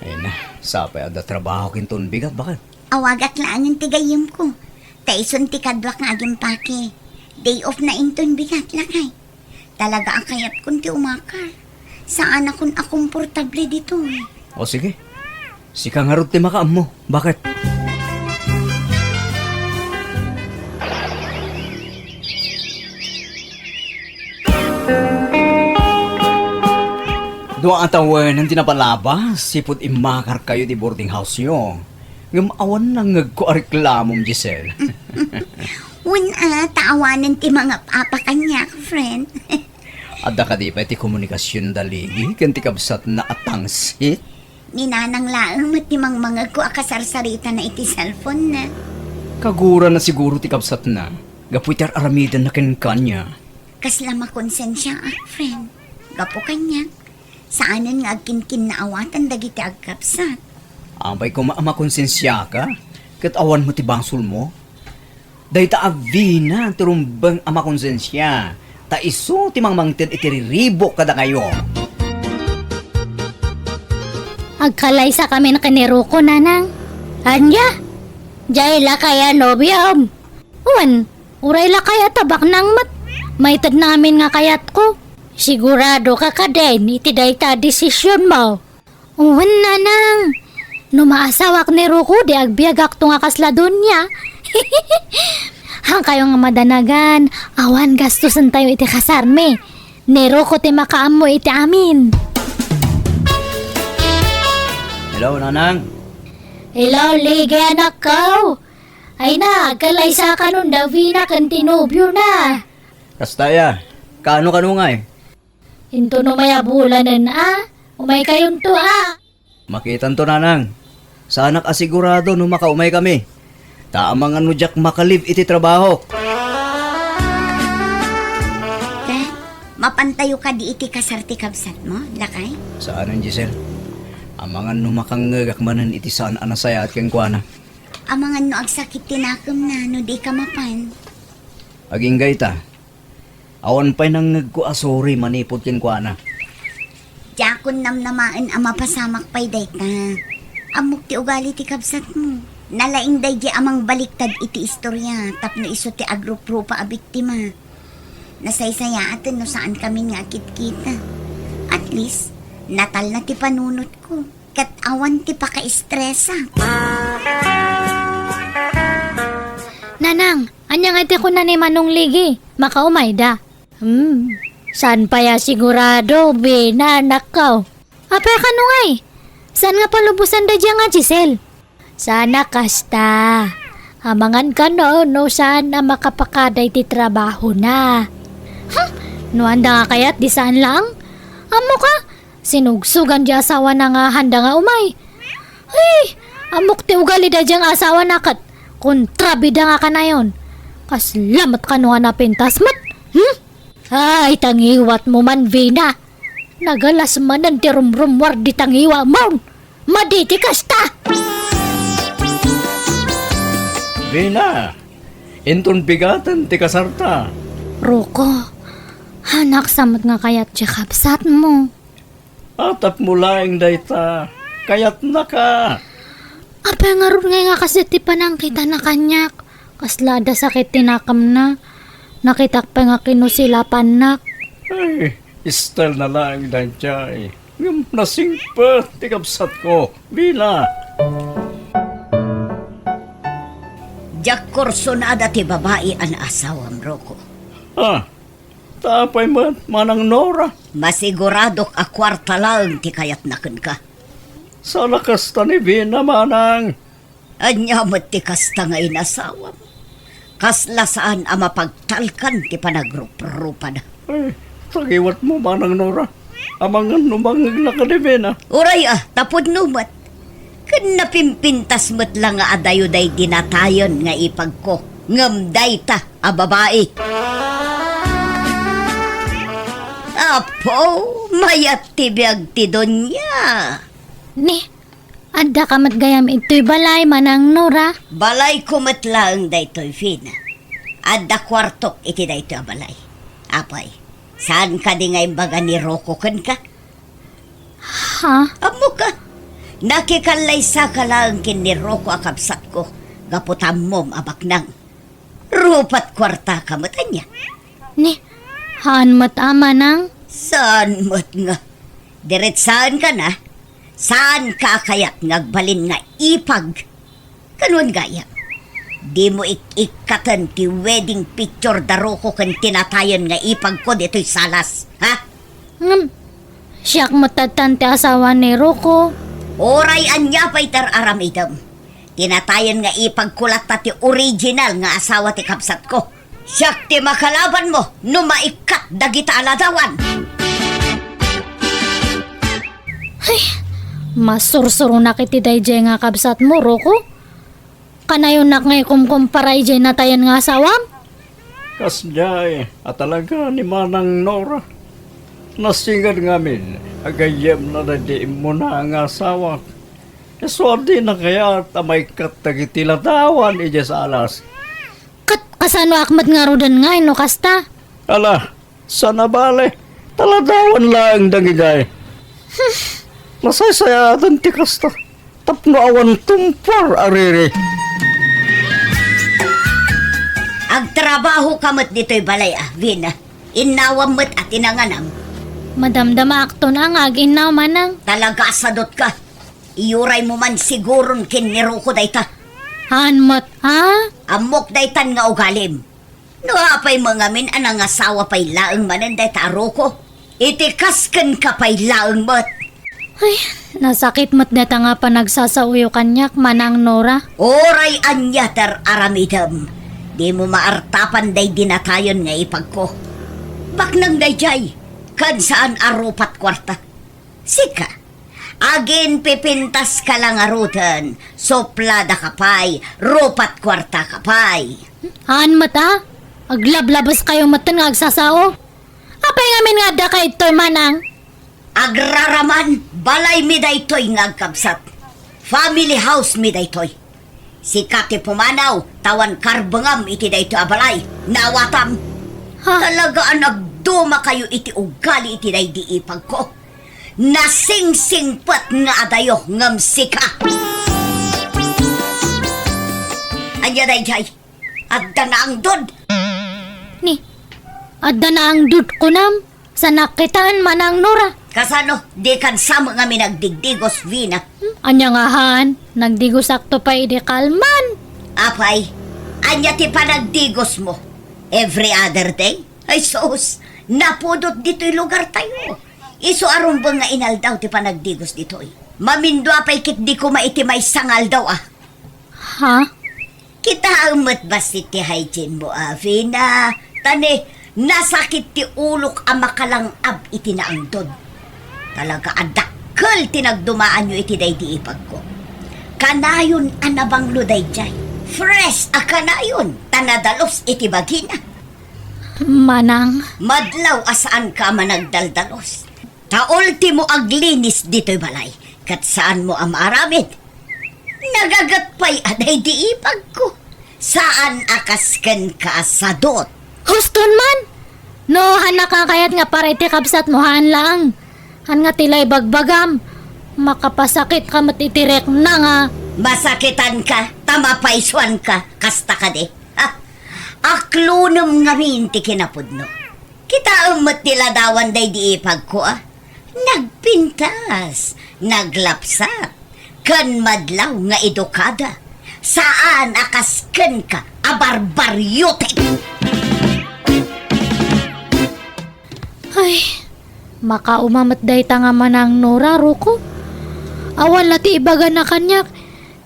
Ay na, sapay adda trabahok inton bigat, baket. Awagak laengen ti gayyemko. Ta isun ti kaduak nga agimpake. Day off na inton bigat, lakay. Talaga a kayatkon ti umakar. Saanakon a komportable ditoy. O sige. Sika ngarud ti makaammo. Baket? Dua a tawen ti napalabas, sipud immakarkayo ti boarding house-yo. Ngem awan nangngegko a reklamom, Giselle. Wen a, ta awanen ti mangap-apa kaniak, friend. Adda kadi pay ti komunikasion da Ligi ken ti kabsatna a tangsit? Ni Nanang laeng met ti mangmangegko a kasarsaritana iti cellphone-na. Kagurana siguro ti kabsatna, gapu iti ar-aramidenna kenkuana. Kasla makonsensiaak, friend. Gapu kaniak, saanen nga agkinkinnaawatan dagiti agkabsat. Apay koma a makonsensiaka, ket awan met ti basolmo? Dayta a Vina ti rumbeng a makonsensia, ta isu ti mangmangted iti riribuk kadakayo. Agkalaysakamin ken ni Rocco, Nanang. Ania? Diay lakay a nobiom? Wen, uray lakay a tabaknang met, maitedna ngamin nga kayatko. Siguradoka kadin iti dayta a desisionmo? Wen, Nanang. No maasawak ni Rocco, di agbiagakto nga kasla donia. Hankayo nga madanagan, awan gastosentayo iti kasarmi. Ni Rocco ti makaammo iti amin. Hello, Nanang. Hello, Ligi, anakko. Ay na, agkalaysakanon da Vina ken ti nobiona. Kasta aya, kano-kano ngay? Inton umay a bulanen a, umaykayonto a. Makitanto, Nanang. Saanak a sigurado no makaumaykami. Ta amangan no diak makalive iti trabahok. Te, mapantayo kadi iti kasar ti kabsatmo, lakay? Saanen, Giselle. Amangan no makangngegak manen iti saan a nasayaat kenkuana. Amangan no agsakit ti nakemna no dika mapan. Agingga ita. Awan pay nangngegko a sorry manipud kenkuana. Diakon namnamaen a mapasamak pay dayta. Ammok ti ugali ti kabsatmo. Nalaing daydi a mangbaliktad iti istoria tapno isu ti agruprupa a biktima. Nasaysayaaten no saankami nga akitkita. At least, natalna ti panunotko. Ket awan ti pakaistresak. Nanang, ania ngay ti kuna ni Manong Ligi? Makaumayda. Hmm, saan pay a sigurado, Vina, anakko. Apay a kano ngay? Saan nga palubosan daydiay nga Giselle? Saan a kasta. Amangan kano no saan a makapakada iti trabahona. Hmm, no anda nga kayat di saan laeng? Ammo ka? Sinugsogan di asawana nga handa nga umay. Ay, ammok ti ugali daydiay nga asawana ket kontrabida nga kanayon. Kasla met kano nga napintas met. Hmm? Ay, tangiwatmo man, Vina. Nagalas manen ti rumrummuar di tangiwamon. Madi ti kasta! Vina, inton bigaten ti kasarta. Rocco, anak, sa met nga kayat ti kabsatmo. Tapno laeng dayta, kayatnaka. Apay ngarud ngay nga kasdi ti panangkitana kaniak? Kasla adda sakit ti nakemna. Nakitak pay nga kinusilapannak. Ay, style na laeng daydiay. Ngem nasingpet ti kabsatko, Vina. Diak kursunada ti babai a naasawam, Rocco. Ah, ta apay met, Manang Nora? Masiguradok a kuarta laeng ti kayatna kenka. Saan a kasta ni Vina, Manang. Ania met ti kasta nga inasawam? Kasla saan a mapagtalkan ti panagruprupada. Ay, tangiwatmo, Manang Nora. Amangan no mangngegna kadi, Vina. Uray a, ta pudno met. Ken napimpintas met la nga adayo daydi natayen nga ipagko. Ngem dayta a babai. Apo, mayat ti biag ti dunia. Ni, Addaka met gayam idtoy balay, Manang Nora? Balayko met laeng daytoy, Vina. Adda kuartok iti daytoy a balay. Apay, saan kadi nga imbaga ni Rocco kenka? Ha? Ammoka, nakikallaysa ka laeng ken ni Rocco a kabsatko, gapu ta ammom a baknang. Rupat kuartaka met ania? Ni, haan met a, Manang? Saan met nga? Diretsaenka na? Saanka a kayat nga agbalin nga ipag? Kanuan gayam, dimo ik-ikkaten ti wedding picture da Rocco ken ti natayen nga ipagko ditoy salas, ha? Ngem, siak met tattan ti asawa ni Rocco. Uray ania pay ti ar-aramidem. Ti natayen nga ipagko latta ti original nga asawa ti kabsatko. Siak ti makalabanmo no maikkat dagita a ladawan. Ay, masursuronak iti daydiay nga kabsatmo, Rocco. Kanayonnak nga ikumkumpara idiay natayen nga asawam? Kasdiay a talaga ni Manang Nora. Nasinged ngamin a gayyemna daydi immuna nga asawak. Isu a dina kayat a maikkat dagiti ladawan idiay salas. Ket kasanoak met ngaruden ngay no kasta? Ala, saan a bale, ta ladawan laeng dagidiay. Nasaysayaaten ti kasta. Tapno awan tumpor a riri. Agtrabahoka met ditoy balay a, Vina. Innawam met a ti nanganam. Madamdamaakton a nga ag-innaw, Manang. Talaga a sadotka. Iyuraymo man siguron ken ni Rocco dayta. Haan met, ha? Ammok daytan nga ugalim. No apay met ngamin a nangasawa pay laeng manen dayta a Rocco, iti kas kenka pay laeng met. Ay, nasakit met dayta nga panagsasaoyo kaniak, Manang Nora. Uray ania ti ar-aramidem, dimo maartapan daydi natayen nga ipagko. Baknang daydiay, ken saan a rupat kuarta. Sika, Aginpipintaska la ngaruden, suplada ka pay, rupat kuarta ka pay. Haan met a? Aglablabeskayo metten nga agsasao? Apay ngamin nga addaka ditoy, manang? Agraraman, balaymi daytoy nga agkabsat. Family house mi daytoy. Sika ti pumanaw, ta awan karbengam iti daytoy a balay. Naawatam. Ha? Talaga a nagdumakayo iti ugali iti daydi ipagko. Nasingsingpet nga adayo ngem sika. Ania daydiay? Adda naangdod. Ni, adda naangdod kunam? Sanak kitaen, Manang Nora. Kasano? Dikan sa met ngamin nagdigdigos, Vina. Hmm, ania ngahan? Nagdigosakto pay idi kalman. Apay, ania ti panagdigosmo? Every other day? Ay sus, napudot ditoy lugartayo. Isu a rumbeng nga inaldaw ti panagdigos ditoy. Mamindua pay ketdi koma iti maysa nga aldaw a. Ha? Kitaem met bassit ti hygiene mo, Avina. Ta ni, nasakit ti ulok a makalang-ab iti naangdod. Talaga a dakkel ti nagdumaanyo iti daydi ipagko. Kanayon a nabanglo daydiay. Fresh a kanayon, ta nadalus iti bagina. Manang. Madlaw a saanka a managdaldalos. Ta ultimo aglinis ditoy balay, ket saanmo a maaramid. Nagaget pay a daydi ipagko. Saan a kas kenka a sadot. Huston man! No, hanak nga kayat nga para iti kabsatmo, haan laeng. Haan nga ti la ibagbagam. Makapasakitka met iti rekna nga. Masakitanka, ta mapaysuanka, kasta kadi. Ha? Aklonem ngamin ti kinapudno. Kitaem met ti ladawan daydi ipagko a. Nagpintas, naglapsat, ken madlaw nga edukada. Saan a kas kenka a barbariotek. Ay, makauma met dayta nga Manang Nora, Ruko. Awan la ti ibagana kaniak,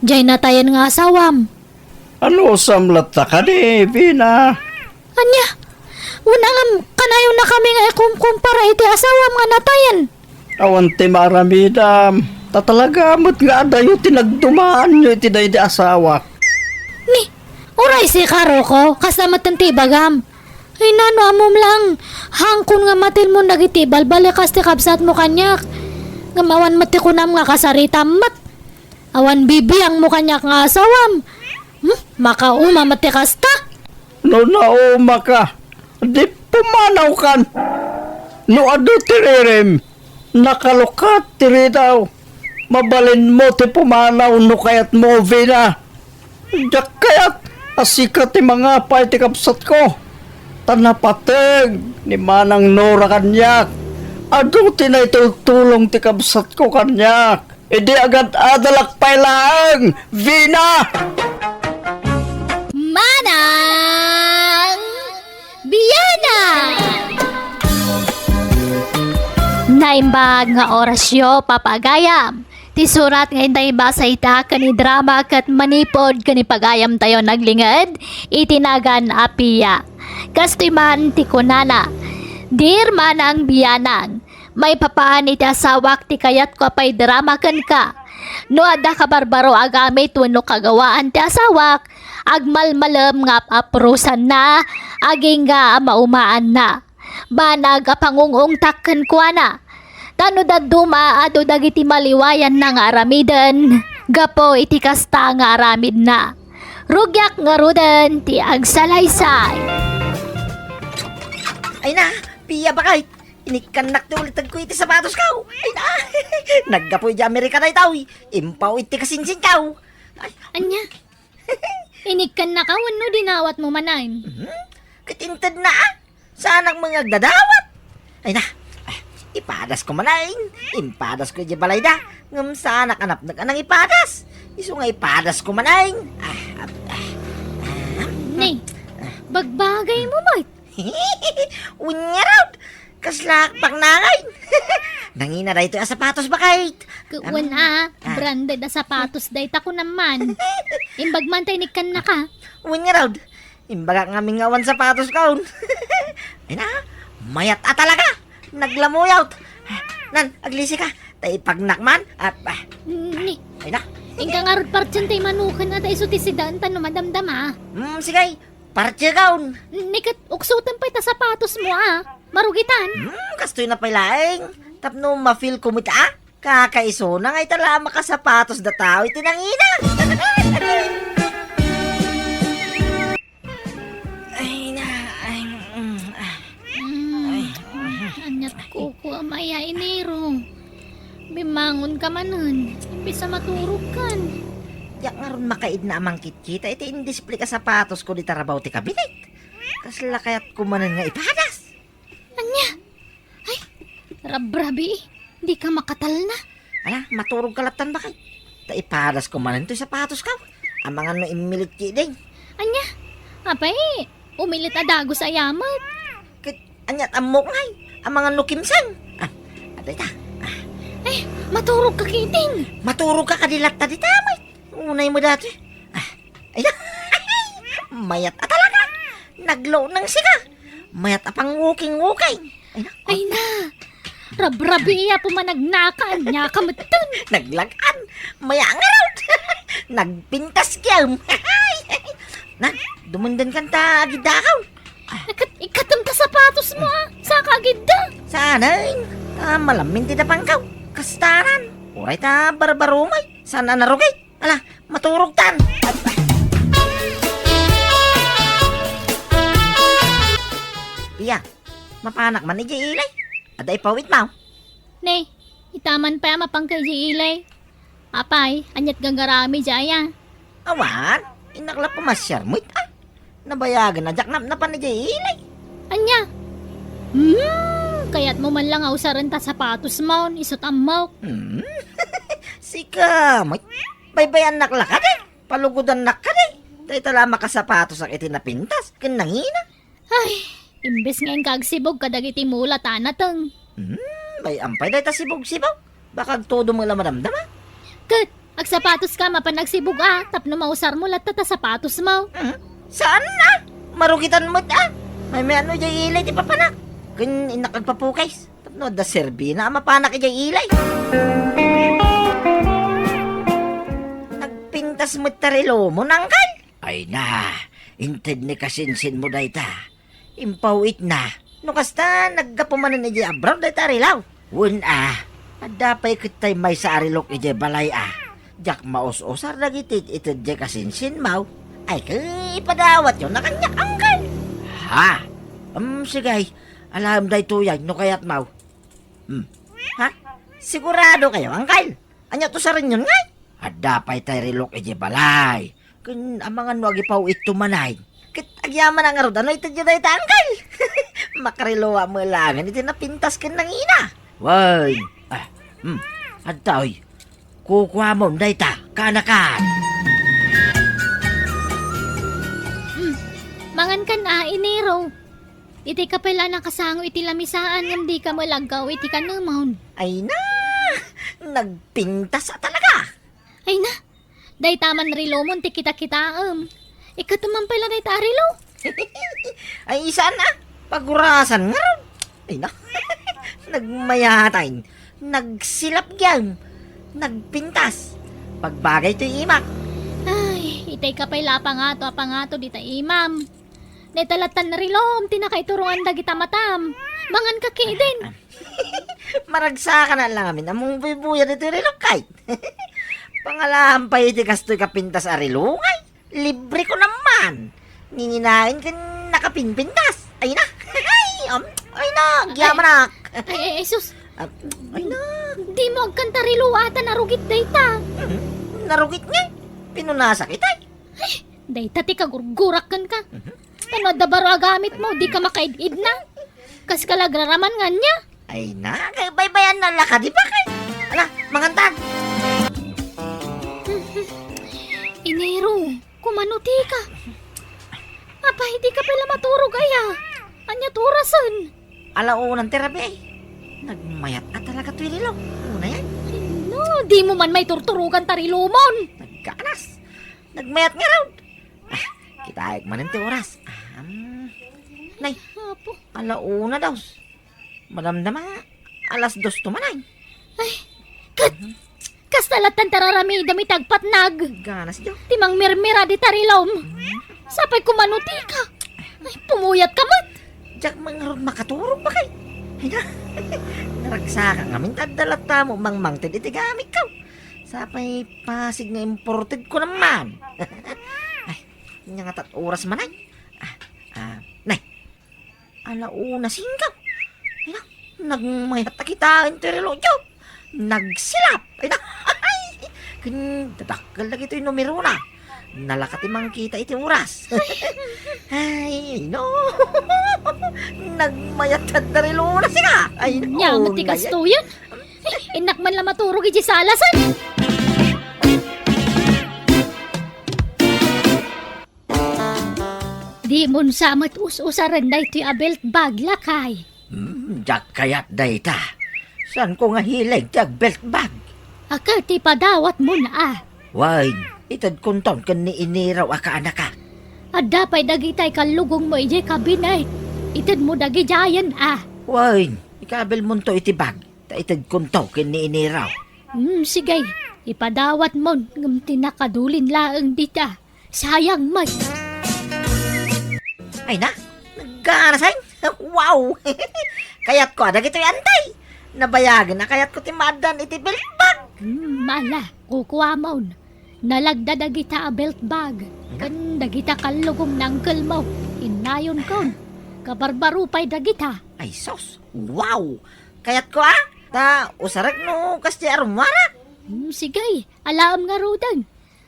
diay natayen nga asawam. Anusam latta kadi, Vina? Ania? Wen a ngem, kanayonnakami nga ikumkumpara iti asawam nga natayen. Awan ti maaramidam. Ta talaga met nga adayo ti nagdumaanyo iti daydi asawak. Ni, uray sika, Ruko, kasta metten ti ibagam. Ay, nano, ammom laeng, hangkon nga matilmon dagiti ibalbalikas ti kabsatmo kaniak. Ngem awan met ti kunam nga kasaritam met. Awan bibiangmo kaniak nga asawam. Hmm? Makauma met ti kasta? No naumaka, di pumanawkan. No adu ti ririm, nakalukat ti ridaw. Mabalinmo ti pumanaw no kayatmo, Vina. Diak kayat a sika ti mangapa iti kabsatko. Ta napateg ni Manang Nora kaniak. Adu ti naitultulong ti kabsatko kaniak. Idi agad-adalak pay laeng, Vina! Manang Biana! Naimbag nga orasyo, papagayam. Ti surat nga intay basa ita ken idrama ket manipud ken ipagayamtayo naglinged iti nagan a Pia. Kastoy man ti kunana, Dear Manang Bianang, maipapan iti asawak ti kayatko a paidrama kenka. No adda kabarbaro a gamit wenno kagawaan ti asawak, agmalmalem nga ap-aprosanna, agingga a maumaanna. Banag a pangung-ungtak kenkuana. Ta no dadduma, adu dagiti maliwayanna nga aramiden gapu iti kasta nga aramidna. Rugiak ngaruden ti agsalaysay. Ay na, Pia, bakay. Inikkannak ti ulitegko iti sapatosko. Ay na, naggapu iti Amerika daytoy. Impaw iti kasinsinko. Ay. Ania? Inikkannaka wenno dinawatmo manen? Mhm. Ket intedna, a. Saanak met nga agdadawat. Ay na, ah, ipadasko manen. Impadasko idiay balayda. Ngem saanak a napnek a nangipadas. Isu nga ipadasko manen. Ah, ah, ah, ah. Ni, bagbagaymo met. Wen ngarud, kasla paknangan. Nangina daytoy a sapatos, bakay. Wen a, ah, branded a sapatos dayta kunam man. Imbag man ta inikkannaka. Wen ngarud, imbagak ngamin nga awan sapatoskon. Ay na, mayat a talaga. Naglamuyot. Nan, aglisika. Ta ipagnak man. Ah, ah. Ni, Ay na. Inka ngarud partien tay manuken a ta isu ti sidaen ta no madamdama. Hmm, sige. Partiegaon. Ni ket uksoten pay ta sapatosmo a. Marugitan. Hmm, kastoy na pay laeng. Tapno ma-feel ko met a. Kakaisuna nga ita la a makasapatos dataw iti nangina. Ay na, ay, mm, ah. Mm. Ay, mm. Aniat kukuam aya, Enero? Bimangonka manen, imbes a maturogkan. Diak ngarud makaidna a mangkitkita iti indisplay a sapatosko dita rabaw ti kabinet. Kasla kayatko manen nga ipadas. Ania? Ay, rabrabii, dika makatalna. Ala, maturogka lattan, baket. Ta ipadasko manen toy sapatosko. Amangan no immilit ketdin. Ania? Apay, umilit a dagus aya met. Ket aniat ammok ngay? Amangan no kimseng. Ah, adda ita. Ah. Ay, maturogka ketdin. Maturogka kadi latta dita met. Unay mo dati. Ah, ay na. Mayat a talaga. Naglo nang sika. Mayat a pangwuking-wuking. Ay na. Ay na. Rabrabii a pumanagnakan. Nia ka metten. Naglagan. Maya ngarud. Nagpintas kiyam. Na, dumenden kanta agidakaw. Ikat, ikatem ta sapatosmo a. Saka agidda. Sanay. Ah, malamin ti dapangkaw. Kastanan. Uray ta barbarumay. Saan a narugit? Ala, maturogtan. Pia, mapanak man idiay ili? Adda ipawit maw? Ne, ita man pay a mapanka idiay ili. Apay, aniat gagaramid idiay aya? Awan, innak la pumasiar met a. Nabayagen a diak napnapan idiay ili. Ania? Hmm, kayatmo man la nga usaren ta sapatosmon, isut' ammok. Hmm. Sika met. Baybayannak la kadi? Palugodannak kadi? Dayta la a makasapatosak iti napintas ken nangina. Ay, imbes nga inka agsibog kadagiti mula ta nateng. Hmm, bay-am pay dayta sibog-sibog. Baka agtudom nga la madamdama. Ket, agsapatoska mapan agsibog a, tapno mausarmo latta ta sapatosmo. Hmm, saan a? Marugitan met a. Maymayat no idiay ili ti papanak. Ken innak agpapukis. Tapno adda serbina a mapanak idiay ili. Nagpintas met ta relomon, angkel. Ay na, inted ni kasinsinmo dayta. Impaw-itna. No kasta, naggapu manen idiay abroad dayta a relo. Wen a, adda pay ket tay maysa a relok idiay balay a. Diak maus-usar dagiti ited ni kasinsinmo. Ay, ket ipadawatyo na kaniak, angkel. Ha? Um, sige. Alaem daytoy, no kayatmo. Hmm. Ha? Sigurado kayo, angkel? Ania to sa renyon ngay? Adda pay tay relok idiay balay. Ken amangan no agipaw-itto manen. Ket agyamanak ngarud a no itedyo dayta, angkel. Makarelo a met laengen iti napintas ken nangina. Wen. Ah, hmm. Adtoy. Kukuamon dayta, kaanakan. Hmm. Mangankan a, Enero. Itay ka pay la nakasango iti lamisaan ngem dika met aggaw iti kanemon. Ay na! Nagpintas a talaga! Ay na! Dayta man relomon ti kitakitaem. Ikatem man pay la dayta a relo. Ay, saan a? Pagurasan ngarud. Ay na! Nagmayatay. Nagsilap gayam. Nagpintas. Pagbagay toy imak. Ay, itay ka pay la a pangato a pangato dita imam. Dayta lattan a relom ti nakaiturongan dagita matam. Manganka ketdin. Maragsakan a la ngamin a mangbuybuyat iti relok, kay. Pangalaam pay iti kastoy kapintas a relo, ay. Libre ko naman. Nginginaen ken nakapinpintas. Ay na. Ay, um, ay na, agyamanak. Ay, ay, ay, sus. Ah, ay na. Dimo agkan ta relo a ta narugit dayta. Hmm, narugit ngay. Pinunasak itay. Ay, dayta ti kagurgurak kenka. Mhm. Tano adda baro a gamitmo, dika makaid-idna. Kaska la agraraman nga ania? Ay na, kay baybayan na la kadi, baket. Ala, mangantan. Enero, kumano tika? Apay, dika pay la maturog aya? Ania ti orasen? Ala unan ti rabii. Nagmayat a talaga toy relo. Unayen. Ay, no, dimo man maiturturogan ta relomon. Nagkanas. Nagmayat ngarud. Ah, kitaek manen ti oras. Ah, um, nay, Apo. Ala una daw. Madamdama, alas dos to manen. Ay, Kasta lattan ti ar-aramidem iti agpatnag. Ganas, Jo. Ti mangmirmira dita rilom. Sapay kumano tika. Ay, pumuyatka met. Diak man ngarud makaturog, bakay. Ay na. Naragsak ngamin ta adda latta mo mangmangted iti gamikko. Sapay pasig nga imported ko naman. Ay, nya nga tat oras man ay. Ah, ah, nay. Ala una singgaw. Ay na, nagmayat a kitaan ti relojyo. Nagsilap. Ay na, ken dadakkel dagitoy numerona. Nalaka ti mangkita iti oras. Ay, no. Nagmayat ti relona sika. Ay, no. Nya, mati kastoyen. Innak man la maturog iti salasan. Dimon sa met us-usaren daytoy a belt bag, lakay. Hmm, diak kayat dayta. Saanko nga hilig ti agbelt bag. Ket ipadawatmon a. Wen, itedkonton ken ni Iniraw a kaanakak. Adda pay dagitay kallugongmo idiay kabinet. Itedmo dagidiayen a. Wen, ikabilmonto iti bag, ta itedkonto ken ni Iniraw. Hmm, sige, ipadawatmon, ngem ti nakadulin laeng dita. Sayang met. Ay na, nagganasay. Wow! Kayatko a dagitoy, antay. Nabayagen a kayatko ti maaddan iti belt bag. Hmm, ala, kukuamon. Nalagda dagita a belt bag. Ken dagita kallugong ni unclemo. Innayonkon. Kabarbaro pay dagita. Ay, sus. Wow! Kayatko a. Ta, usarek no kasdi a rummuarak. Hmm, sige, alaem ngaruden.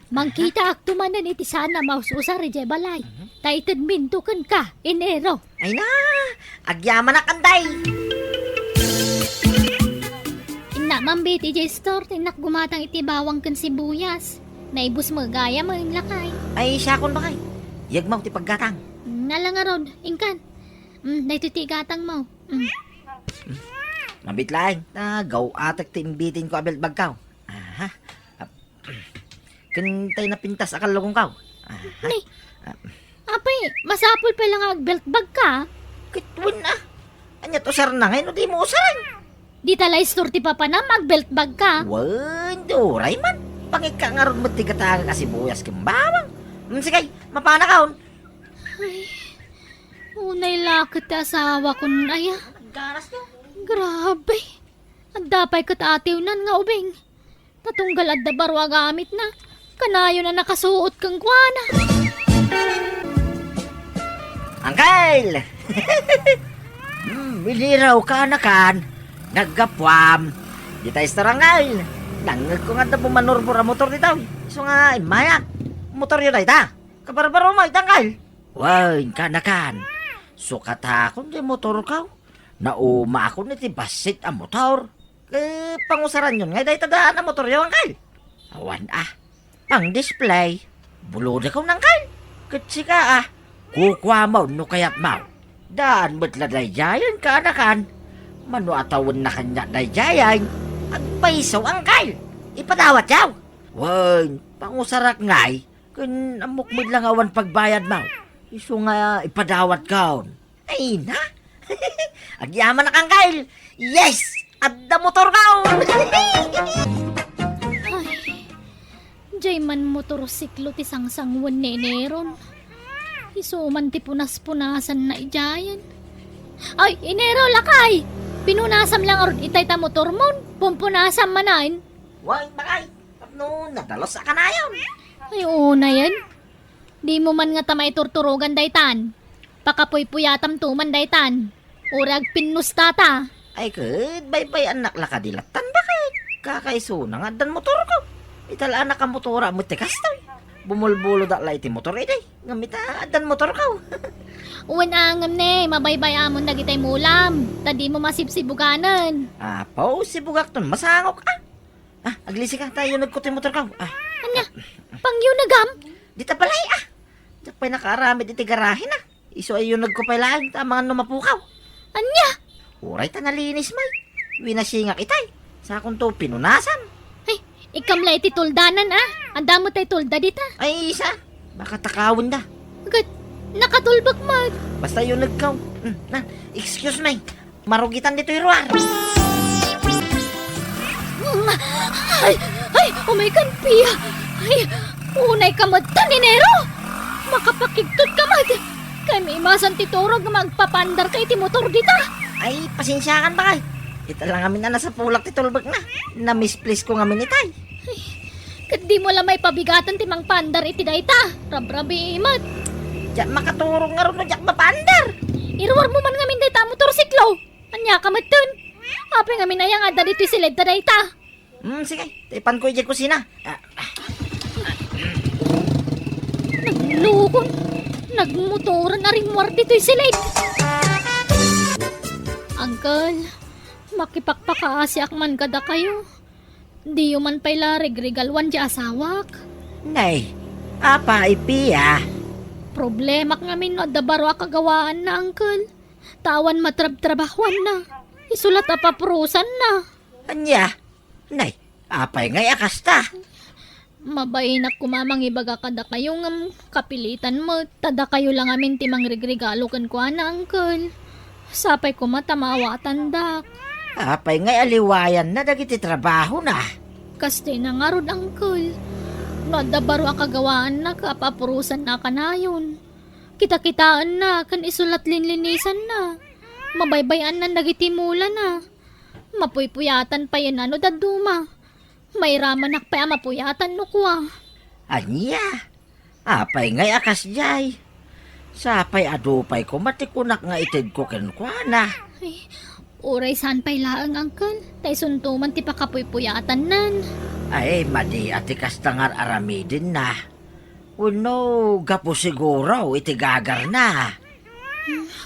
Mangkitaakto manen iti sana maus-usar idiay balay. Mhm. Ta itedminto kenka, Inero. Ay na, agyamanak, antay. Innak man biit idiay store, ta innak gumatang iti bawang ken sibuyas. Naibus met gayam, lakay. Ay, siakon, bakay. Yegmaw ti paggatang. Mm, ala ngarud, inkan. Mm, daytoy ti igatangmo. Mm. Mabiit laeng, ta gaw-atek ti imbitinko a belt bagko. Aha. Ap-, ken tay napintas a kallugongko. Aha. Nay, ah, apay, masapul pay la nga agbelt bagka? Ket wen a. Ania't usarna ngay no dimo usaren? Dita la istor ti papanam, agbelt bagka? Wen, di uray man. Pangikka ngarud met ti gatangek a sibuyas ken bawang. Mm, sige, mapanakon. Ay, unay la ket ti asawakon aya. Nagganas niya. Grabe. Adda pay ket atiwnan nga ubing. Ta tunggal adda baro a gamitna, kanayon a nakasuot kenkuana. Angkel! Hmm, Iniraw, kaanakan. Naggapuam. Dita istor, Angkel. Nangngegko nga adda bumanurbor a motor dita. Isu nga immayak. Motoryo dayta. Kabarbarom ita, Angkel. Wen, kaanakan. Sukatakon ti motorko. Naumaakon iti bassit a motor. Eh, pangusaranyon ngay dayta daan a motoryo, Angkel? Awan a. Pang-display. Bulodekon, Angkel. Ket sika a. Kukuamon no kayatmo. Daan met la daydiayen, kaanakan. Mano a tawenna kaniak daydiayen. Agpayso, Angkel. Ipadawatyo. Wen, pangusarak ngay. Ken ammok met la nga awan pagbayadmo. Isu nga ipadawatkon. Ay na! Agyamanak, Angkel! Yes! Adda motorko! Ay, jay man motorsiklo ti sangsangwen ni Ineron. Isu man ti punas-punasanna idiayen. Ay, Inero, lakay! Pinunasam la ngarud itay ta motormon. Pumpunasam manen. Wen, bakay! Tapno nadalus a kanayon. Ay, unayen. Dimo man ngata maiturturogan daytan. Pakapuypuyatamto man daytan. Uray agpinnustata. Ay, ket, baybay-annak la kadi lattan, bakay? Kakaisuna nga addan motorko. Ita la a nakamotora met ti kastoy. Bumulbulodak la iti motor idi. Ngem ita, addan motorko. Wen a, ngem ne, mabaybay-amon dagitay mulam. Ta dimo masibsibuganen. Apo, sibugakton masangok, ah. Ah, aglisi ka, ta ayunegko ti motorko. Ah. Ania? Pangyunegam? Dita balay, ah. Diak pay nakaaramid iti garahe na. Isu ayunegko pay laeng, ta amangan no mapukaw. Ania? Uray ta nalinis, may. Winasingak itay. Sakonto pinunasam. Ay, ikam la iti tuldanan, ah. Adda met tay tulda dita. Ay, isa. Baka takawen da. Agad, nakatulbek met. Basta ayunegko. Hmm, na, excuse me. Marugitan ditoy ruar. Ay, ay, umay kan Pia. Ay, unay ka met tan, Enero. Makapakigtot ka met. Kay maimasan ti turog nga agpapaandar ka iti motor dita. Ay, pasensiakan, bakay. Ita la ngamin a nasapulak ti tulbekna. Na-misplace ko ngamin itay. Ay, ket dimo la maipabigatan ti mangpaandar iti dayta. Rabrabii met. Diak makaturog ngarud no diak mapaandar. Iruarmo man ngamin dayta a motorsiklo. Ania ka metten? Apay ngamin aya nga adda ditoy siledta dayta? Hmm, sige. Ipanko idiay kusina. Ah, ah. Naglukon. Nagmotoran a rimmuar ditoy siled. Uncle, makipakpakaasiak man kadakayo. Diyo man pay la regregaluan ti asawak. Nay, apay, Pia? Problemak ngamin no adda baro a kagawaanna, uncle. Ta awan matrabtrabahuanna. Isu la ta papurosanna. Ania? Nay, apay ngay a kasta? Mabainak koma mangibaga kadakayo ngem kapilitan met ta dakayo la ngamin ti mangregregalo kenkuana, uncle. Sapay koma ta maawatandak. Apay ngay a liwayanna dagiti trabahona? Kastay na ngarud, uncle. No adda baro a kagawaanna, kapapurosanna a kanayon. Kitakitaenna ken isu la ti linlinisanna. Mabaybay-annan dagiti mulana. Mapuypuyatan payen a no dadduma. Mairamanak pay a mapuyatan no kua. Ania? Apay ngay a kasdiay? Sapay adu pay koma ti kunak nga itedko kenkuana. Ay, uray saan pay laeng, uncle. Ta isunto man ti pakapuypuyatannan. Ay, madi a ti kasta nga ar-aramidenna. Wenno gapu siguro iti gagarna?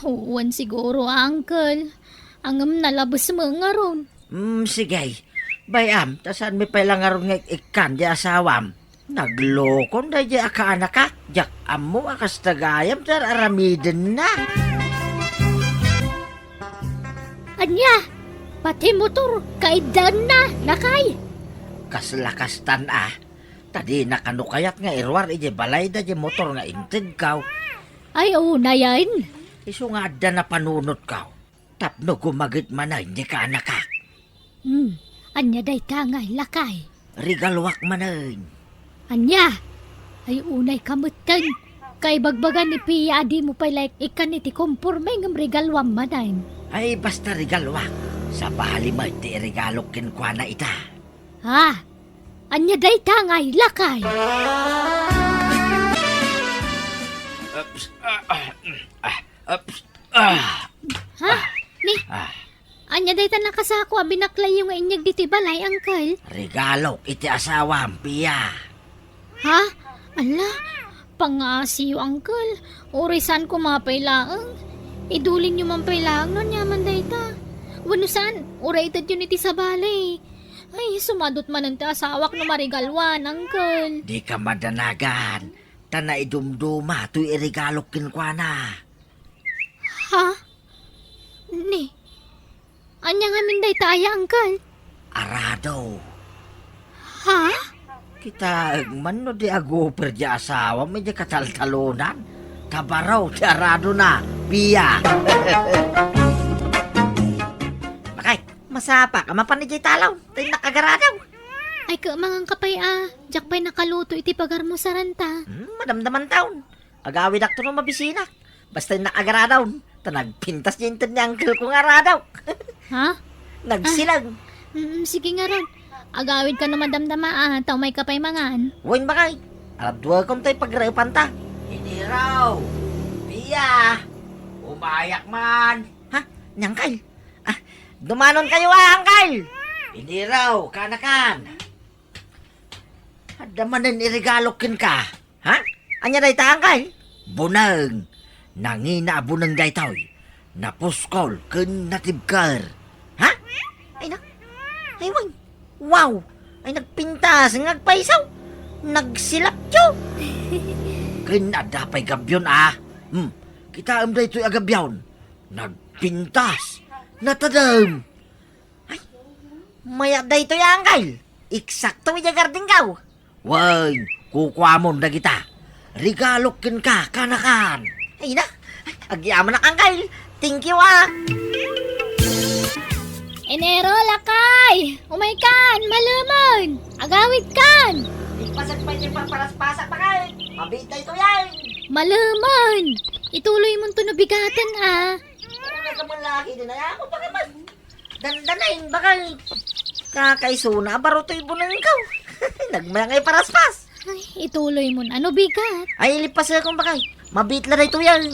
Wen siguro, uncle. Ngem nalabes met ngarud. Mm, sige. Bay-am, ta saanmi pay la ngarud nga ik-ikkan di asawam. Naglokon daydiay a kaanakak, diak ammo a kasta gayam ti ar-aramidenna. Ania? Pati motor, kaiddaenna, lakay. Kasla kastan a. Ta dina kano kayat nga iruar idiay balayda diay motor nga intedko. Ay, unayen. Isu nga adda napanunotko. Tapno gumagit manen diay kaanakak. Hmm, ania dayta ngay, lakay? Regaluak manen. Ania? Ay, unay ka metten. Kaibagbaga ni Pia a dimo pay la ikkan iti komporme ngem regaluam manen. Ay, basta regaluak. Sabali met ti iregalok kenkuana ita. Ha? Ania dayta ngay, lakay? Ups, ah, ah, mm, ah, ups, ah. Ha? Ni? Ah. Ania dayta nakasako a binaklayyo nga inyeg ditoy balay, uncle? Regalok iti asawam, Pia. Ha? Ala, pangaasiyo, uncle. Uray saan koma pay laeng. Idulinyo man pay laeng no ania man dayta. Wenno saan, uray itedyon iti sabali. Ay, sumadot manen ti asawak no marigaluan, uncle. Dika madanagan. Ta naidumduma toy iregalok kenkuana. Ha? Ni, ania ngamin dayta aya, uncle? Arado. Ha? Kitaek man no di aguper di asawam idiay kataltalonan. Ta baro ti aradona, Pia. Bakay, masapaka mapan idiay talaw. Ta innak agaradaw. Ay, kaemangan ka pay a. Diak pay nakaluto iti pagarmusaranta. Hmm, madamdamantaon. Agawidakto no mabisinak. Basta innak agaradaw. Ta nagpintas di inted ni uncle ko nga arado. Ha? Nagsilag. Ah, mm, sige ngarud. Agawidka no madamdama, ah, ta umay ka pay mangan. Wen, bakay. Aladduakon tay pagraepanta. Iniraw! Pia! Umayak man! Ha? Ni uncle? Ah, dumanon kayo, ah, uncle! Iniraw, kanakan! Adda manen iregalok kenka. Ha? Ania dayta, uncle? Buneng. Nangina a buneng daytoy. Napuskol ken natibker. Ha? Ay na. Ay, wen. Wow! Ay, nagpintas nga agpayso. Nagsilapyo. Ken adda pay gabbion, ah. Hmm. Kitaem daytoy a gabbion. Nagpintas. Natadem. Ay, mayat daytoy, uncle. Eksakto idiay gardengko. Wen, kukuamon dagita. Regalok kenka, kanakan. Ay na, agyamanak, uncle. Thank you, ah. Enero, lakay! Umaykan! Malumen! Agawidkan! Ipasag pay ti parparaspasak, bakay! Mabitay to yan! Malumen! Ituloy mo to no bigaten, ah! Ano ka man laki din, ay ako pa ka man. Dandanain, bakay. Kakaisuna, baro to'y bunengkaw. Nagmayang ay paraspas. Ay, ituloy mo na. Ano bigat? Ay, ilipas akong bakay. Mabitla na ito yan.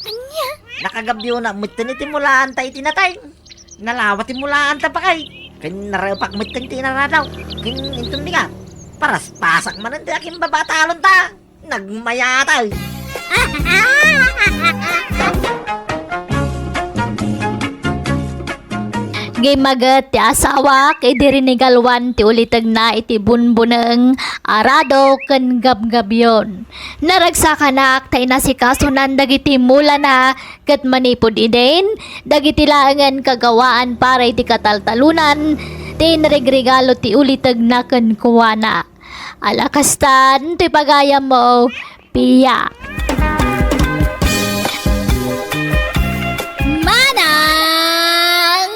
Anya? Nakagabyo na, mutten iti mulaan ta iti natay. Nalawa ti mulaan ta bakay. Ken narapak mutten ti naradaw. Ken inton bigat. Paraspasak man ti akin babatalon ta. Nagmayatay. Gimmaget ti asawak idi rinigaluan ti ulitegna iti bunbuneng, arado ken gabgabion. Naragsakanak ta inasikasonan dagiti mulana ket manipud idin, dagiti laengen kagawaan para iti kataltalunan ti inregregalo ti ulitegna kenkuana. Ala kastan ti pagayammo, Pia. Manang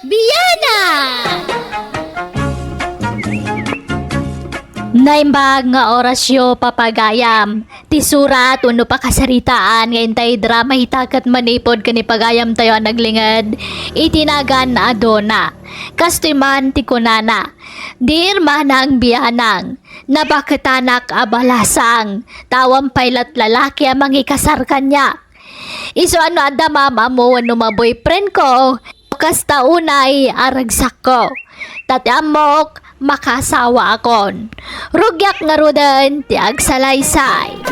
Biana! Naimbag nga orasyo, papagayam. Ti surat wenno pakasaritaan nga intay drama ita ket manipud ken ni pagayamtayo a naglinged iti nagan a Dona. Kastoy man ti kunana, "Dear Manang Bianang, nabaketanak a balasang, ta awan pay lat lalaki a mangikasar kaniak. Isu a no adda maam-ammo wenno ma-boyfriend ko, kasta unay a ragsakko. Ta ti ammok, makaasawaakon. Rugiak ngaruden ti agsalaysay."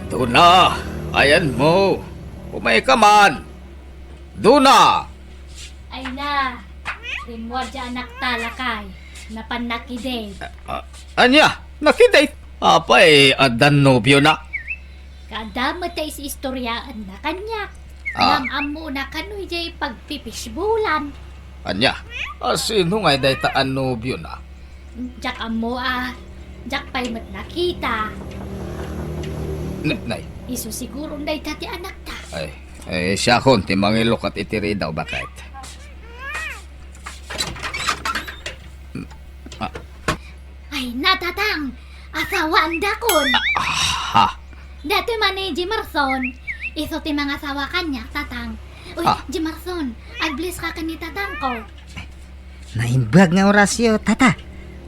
Dona, ayanmo. Umayka man. Dona! Ay na, rimmuar diay anakta, lakay. Napannak idi. Ah, ania? Nakidate? Apay, addan nobiona? Kaadda met ti is-istoriaenna kaniak. Ah. Ngem ammona kano idiay pagpipisbulan. Ania? A, sino ngay dayta a nobiona? Diak ammo a, diak pay met nakita. Ne-, nay. Isu siguron dayta ti anakta. Ay, ay, siakon ti mangilukat iti ridaw, baket. Ah. Ay, natatang! Asawaandakon! Ah, ha? Datoy man ni Jimerson. Isu ti mangasawa kaniak, tatang. Uy, ah. Jimerson, ag-bless ka ken ni tatangko. Naimbag nga orasyo, tata.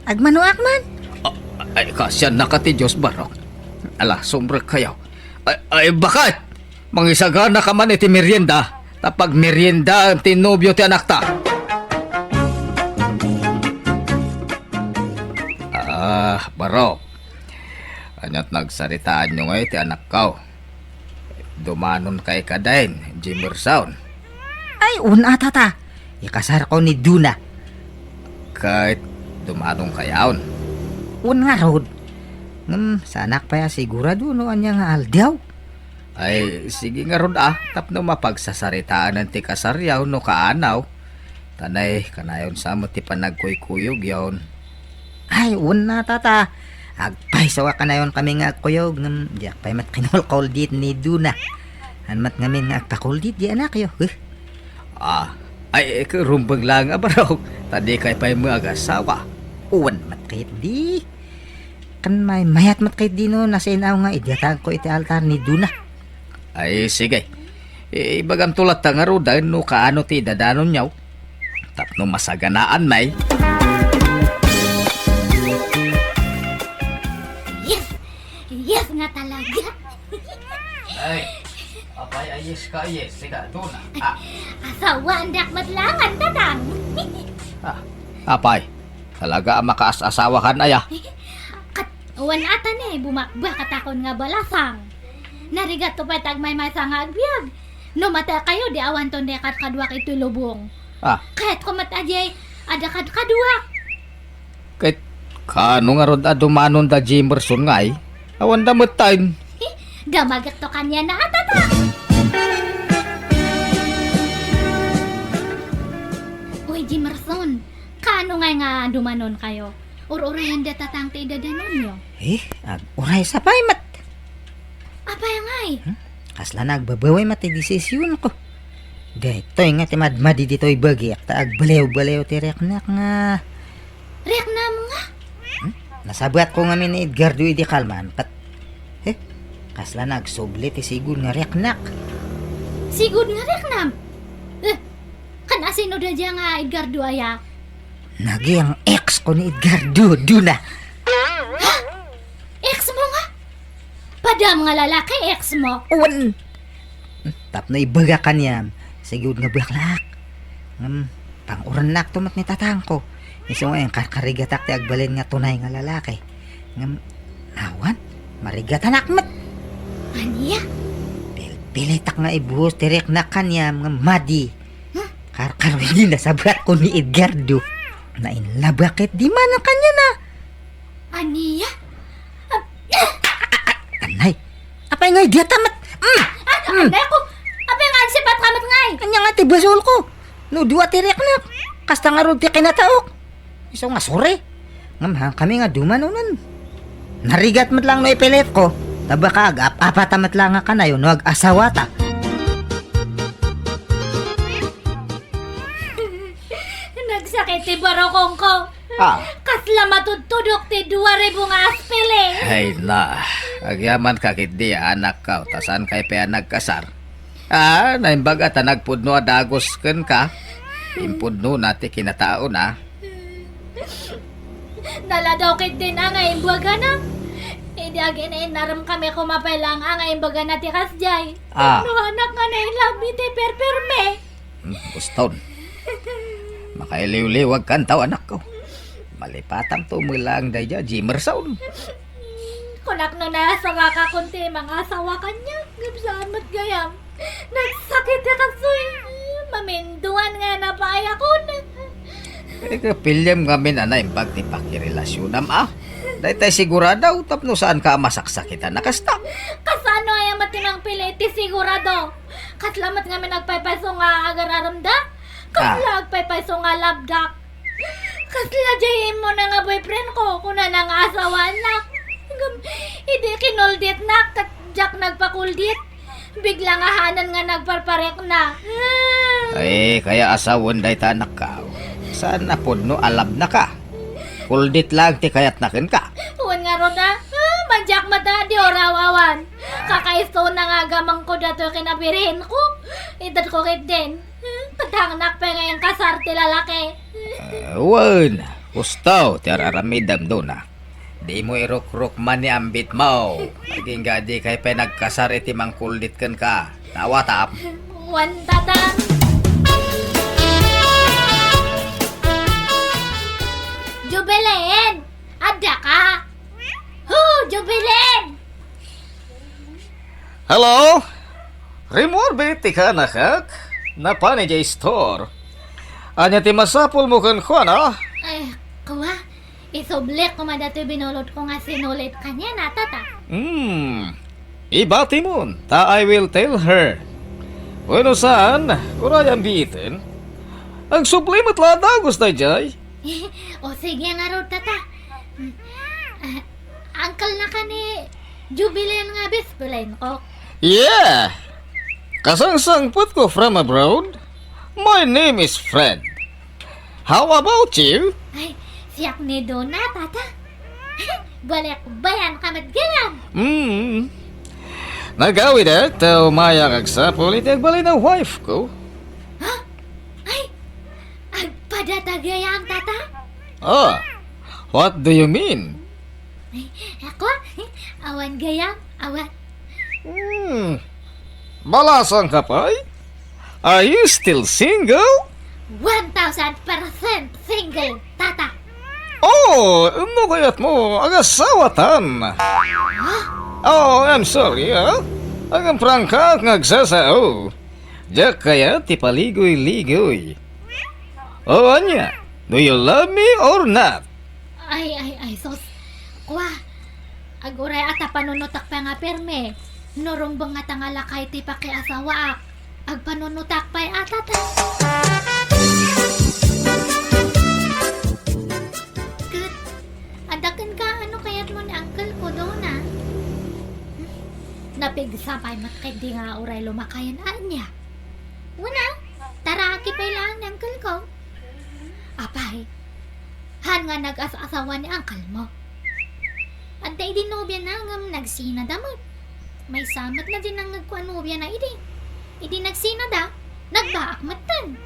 Agmanoak man. Ah, ay, kasiannaka ti Dios, barok. Ala, sumrekkayo. Ay, ay, baket! Mangisagana ka man iti merienda, ta pagmeriendaen ti nobio ti anakta. Ah, barok. Aniat nagsaritaanyo ngay ti anakko? Dumanon kay kadain, Jimerson. Ay, un-a, tata. Ikasarko ni Duna. Ket dumanon kayaon? Un ngarud. Ngem, saanak pay a sigurado no ania nga aldaw. Ay, sige ngarud a, tapno mapagsasaritaen ti kasaryo no kaanaw. Tanay, kanayon sa met ti panagkuykuyogyon. Ay, un-a, tata. Agpayso a kanayon kami nga agkuyog, ngem diak pay met kinulkuldit ni Duna. Haan met ngamin nga agpakuldit di anakyo, eh. Ah, ay, eh, rumbeng laeng a barok, ta dikay pay maagasawa. Wen met ketdi. Ken maymayat met ketdi no nasin-aw nga idiatanko iti altar ni Duna. Ay, sige. I-, ibaganto latta ngaruden no kaano ti idadanonyo. Tapno masaganaan, nay. Yes! Yes nga talaga! Ay, apay a yes ka, yes. Siga, Duna. Ah. Asawaandak met laeng, tatang. Ah, apay, talaga a makaas-asawakan aya? Ket, wen ata ni, bumakbakatakon nga balasang. Narigatto pay ti agmaymaysa nga agbiag. No matiakayo, di awanton di kadkaduak iti lubong. Ah. Kayatko met a diay adda kadkaduak. Ket kaano ngarud a dumanon da Jimerson ngay? Awan da met time. Damagekto kaniana a, tata. Uy, Jimerson, kaano ngay nga dumanonkayo? Ur-urayen da tatang ti idadanonyo. Eh, ag-uraysa pay met. Apay ngay? Hmm? Kasla nagbabawi met ti desisionko. Daytoy nga ti madmadi ditoy bagik, ta agbaliwbaliw ti riknak nga. Riknam nga? Hmm? Nasabatko ngamin ni Edgardo idi kalman, ket, eh, kasla nagsubli ti sigud nga riknak. Sigud nga riknam? Eh, kan asino da dia nga Edgardo aya? Naging ex ko ni Edgardo, Dona. Ha? Ex mo nga? Padam nga lalaki, ex mo? Wen. Tapno ibaga kaniam, sigud nga baklak. Ngem, pang-urennak to met ni tatangko. Isu nga inkarkarigatak ti agbalin nga tunay nga lalaki. Ngem, awan, marigatanak met. Ania? Pilpilitak nga ibuhos ti riknak kaniam ngem madi. Huh? Karkaro idi nasabatko ni Edgardo. Nainlabak ket di man ang kanya na. Ania? Anay, apay nga idiata met? Mm! Ah, mm. Anay ko! Apay nga ansibat ka met ngay? Anya nga ti basol ko? No dua ti riknak, kasta nga rod ti kinataok. Isu nga suri. Ngem han kami nga dumanunan. Narigat met lang no ipilit ko. Ta baka agap-apata met lang nga kanayo no agasawata. Nagsakit ti barukong ko. Ah. Kasla matudtudok ti dua ribu nga aspili. Ay na, agyaman ka ketdi, anakko, ta saan kay pay a nagkasar? Ah, naimbag a ta nagpudno a dagus kenka. Impudnona ti kinataona. Naladaw ketdin a nga imbagana. Idi agin-inarem kami koma pay lang a nga imbagana ti kasdiay. Ah. No anak nga nailabmi ti perperme. Hmm, uston. Makailiwliwag kantaw, anakko. Malipatam to melang daydiay a Jimerson. Kunak no naasawaka kun ti mangasawa kaniak, ngem saan met gayam. Nagsakit a kastoy. Maminduan nga napaayakon. Eh, kapiliam ngamin a naimbag ti pakirelasionam, ah. Daytay sigurado tapno saanka a masaksakitan a kasta. Kasano aya met ti mangpili ti sigurado? Kasla met ngamin agpaypayso nga agar-aremda? Kasla Ah. agpaypayso nga labdak? Kasla diay immuna nga boyfriend ko, kunana nga asawanak. Ngem, idi kinulditnak, ket diak nagpakuldit. Bigla nga hanan nga nagparparikna. Ay, kaya asawen dayta anakko. Saan a pudno a labnaka? Kuldit lang ti kayatna kenka. Wen ngarud a, ah, madiak met a di urawawan. Kakaistona nga agamengko datoy ken abirinko. Idadko ketdin. Kadangnak pay nga inkasar ti lalaki. Eh, wen, husto ti ar-aramidem, Dona. Dimo irukrukman ni ambitmo. Agingga dikay pay nagkasar iti mangkuldit kenka. Nawatam. Wen, Tata. Jubilin! Addaka? Hu, Jubilin! Hello? Rimmuarbi ti kaanakak? Napan idiay store. Ania ti masapulmo kenkuana? Ay, kua, isublik koma datoy binulodko nga sinulit kaniana, Tata. Hmm. Ibatimon, ta I will tell her. Wenno saan, urayam biiten. Agsubli met la a dagus daydiay. O, sige ngarud, Tata. Ah, uncle-naka ni Jubilin nga best friend ko. Yeah! Kasangsangpetko from abroad. My name is Fred. How about you? Ay, siak ni Dona, Tata. Balikbayanka met gayam. Mm. Nagawidak ta umayak agsapul iti agbalin a wife ko. Ha? Ay, agpadata gayam, Tata? Oh, what do you mean? Ay, ako? Awan gayam, awan. Hmm. Balasangka pay? Are you still single? One thousand percent single, Tata. Oh, no kayatmo agasawatan? Huh? Oh, I'm sorry, ah. Agamprangka nga agsasao. Diak kayat ti paligoy-ligoy. O ania, do you love me or not? Ay, ay, ay, sus. Kua, aguray a ta panunotak pay nga perme. No rumbeng nga ta nga lakay ti pakiasawaak, agpanunotak pay a, Tata. Ket, adda kenka, ano kayatmo ni uncle ko, Dona? Napigsa pay met ketdi nga uray lumakayen, ania? Una, nga nagas-asawa ni uncle mo. Adda idi nobiana ngem nagsinada met. Maysa met la di nangngegko a nobiana idi. Idi nagsinada, nagbaak metten.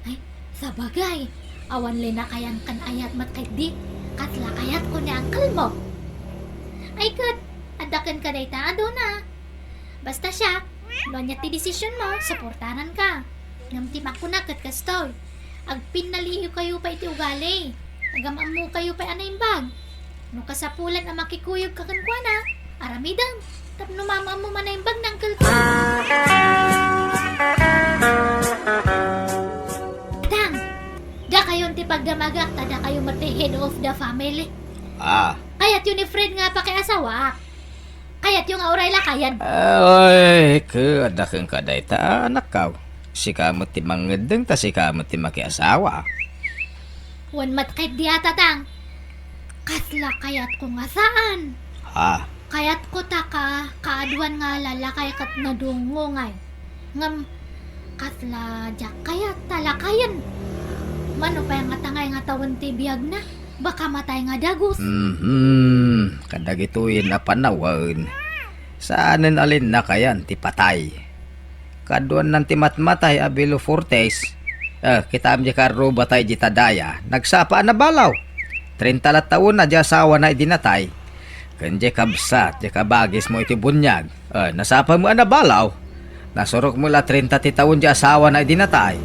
Ay, sabagay, awan linakayan ken ayat met ketdi. Kasla kayatko ni uncle mo. Ay ket, adda kenka dayta a Dona. Basta siak, no ania ti desision mo, suportanan ka. Ngem ti makuna ket kastoy, agpinnaliiw kayo pay iti ugali. Agam-ammo kayo pay a naimbag. No kasapulan a makikuyog ka kenkuana, aramidem. Tapno maam-ammo a naimbag ni uncle ko. Tang, dakayon ti pagdamagak, ta dakayo met ti head of the family. Ah. Kayatyo ni Fred nga pakiasawaak. Kayatyo nga uray lakayen. Ay, ket adda kenka dayta, anakkaw. Sika met ti mangngeddeng, ta sika met ti makiasawa. Wen met ketdi a, Tatang. Kasla kayatko nga saan. Ah. Kayatko ta ka, kaaduan nga lalakay ket nadungngongay. Ngem, kasla diak kayat ta lakayen. Mano pay nga tangay nga tawen ti biagna, baka matay nga dagus. Mhm. Kadagitoyen a panawen, saanen a linnakayan ti patay. Kaduannan ti matmatay a Belo Fortes. Eh, kitaem di karruba tay dita daya, nagsapa a nabalaw. Treinta la tawen a di asawana idi natay. Ken di kabsat, di kabagismo iti buniag. Eh, nasapa met a nabalaw. Nasurok met la treinta ti tawen di asawana idi natay.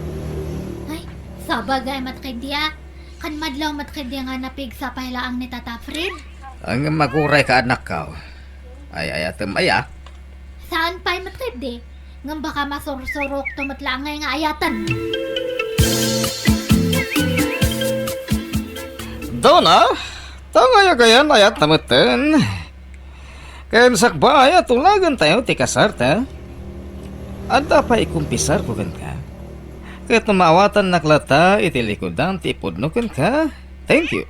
Ay, sabagay met ketdi a. Kan madlaw met ketdi nga napigsa pay laeng ni Tata Fred. Ngem agurayka, anakkaw. Ay-ayatem aya? Saan pay met ketdi? Ngem baka masursurokto met laeng nga ayaten. Dona, tangay agayan ayat na metten. Ken sakbay a tulagentayo ti kasarta, adda pay ikumpisarko kenka. Ket no maawatannak latta iti likudan ti ipudno kenka, thank you.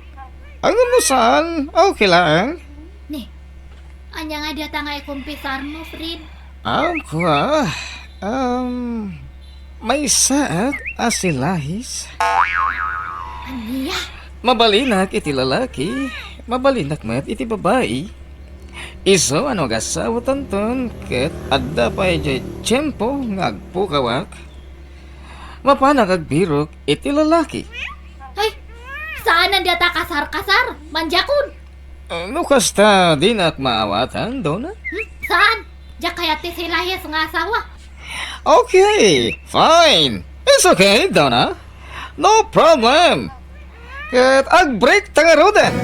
Ngem no saan, okay laeng. Ni, ania nga data nga ikumpisarmo, Fred? Um, kua, um, maysaak a si Lahis. Ania? Mabalinak iti lalaki, mabalinak met iti babai. Isu a no agasawatanton ket adda pay diay tiempo nga agpukawak, mapanak agbirok iti lalaki. Ay, saan a data kasar-kasar, mandiakon? Eh, no kasta, dinak maawatan, Dona? Hmm? Saan? Diak kayat ti si Lahis nga asawa. Okay, fine. It's okay, Dona. No problem. Ket ag-break ta ngaruden.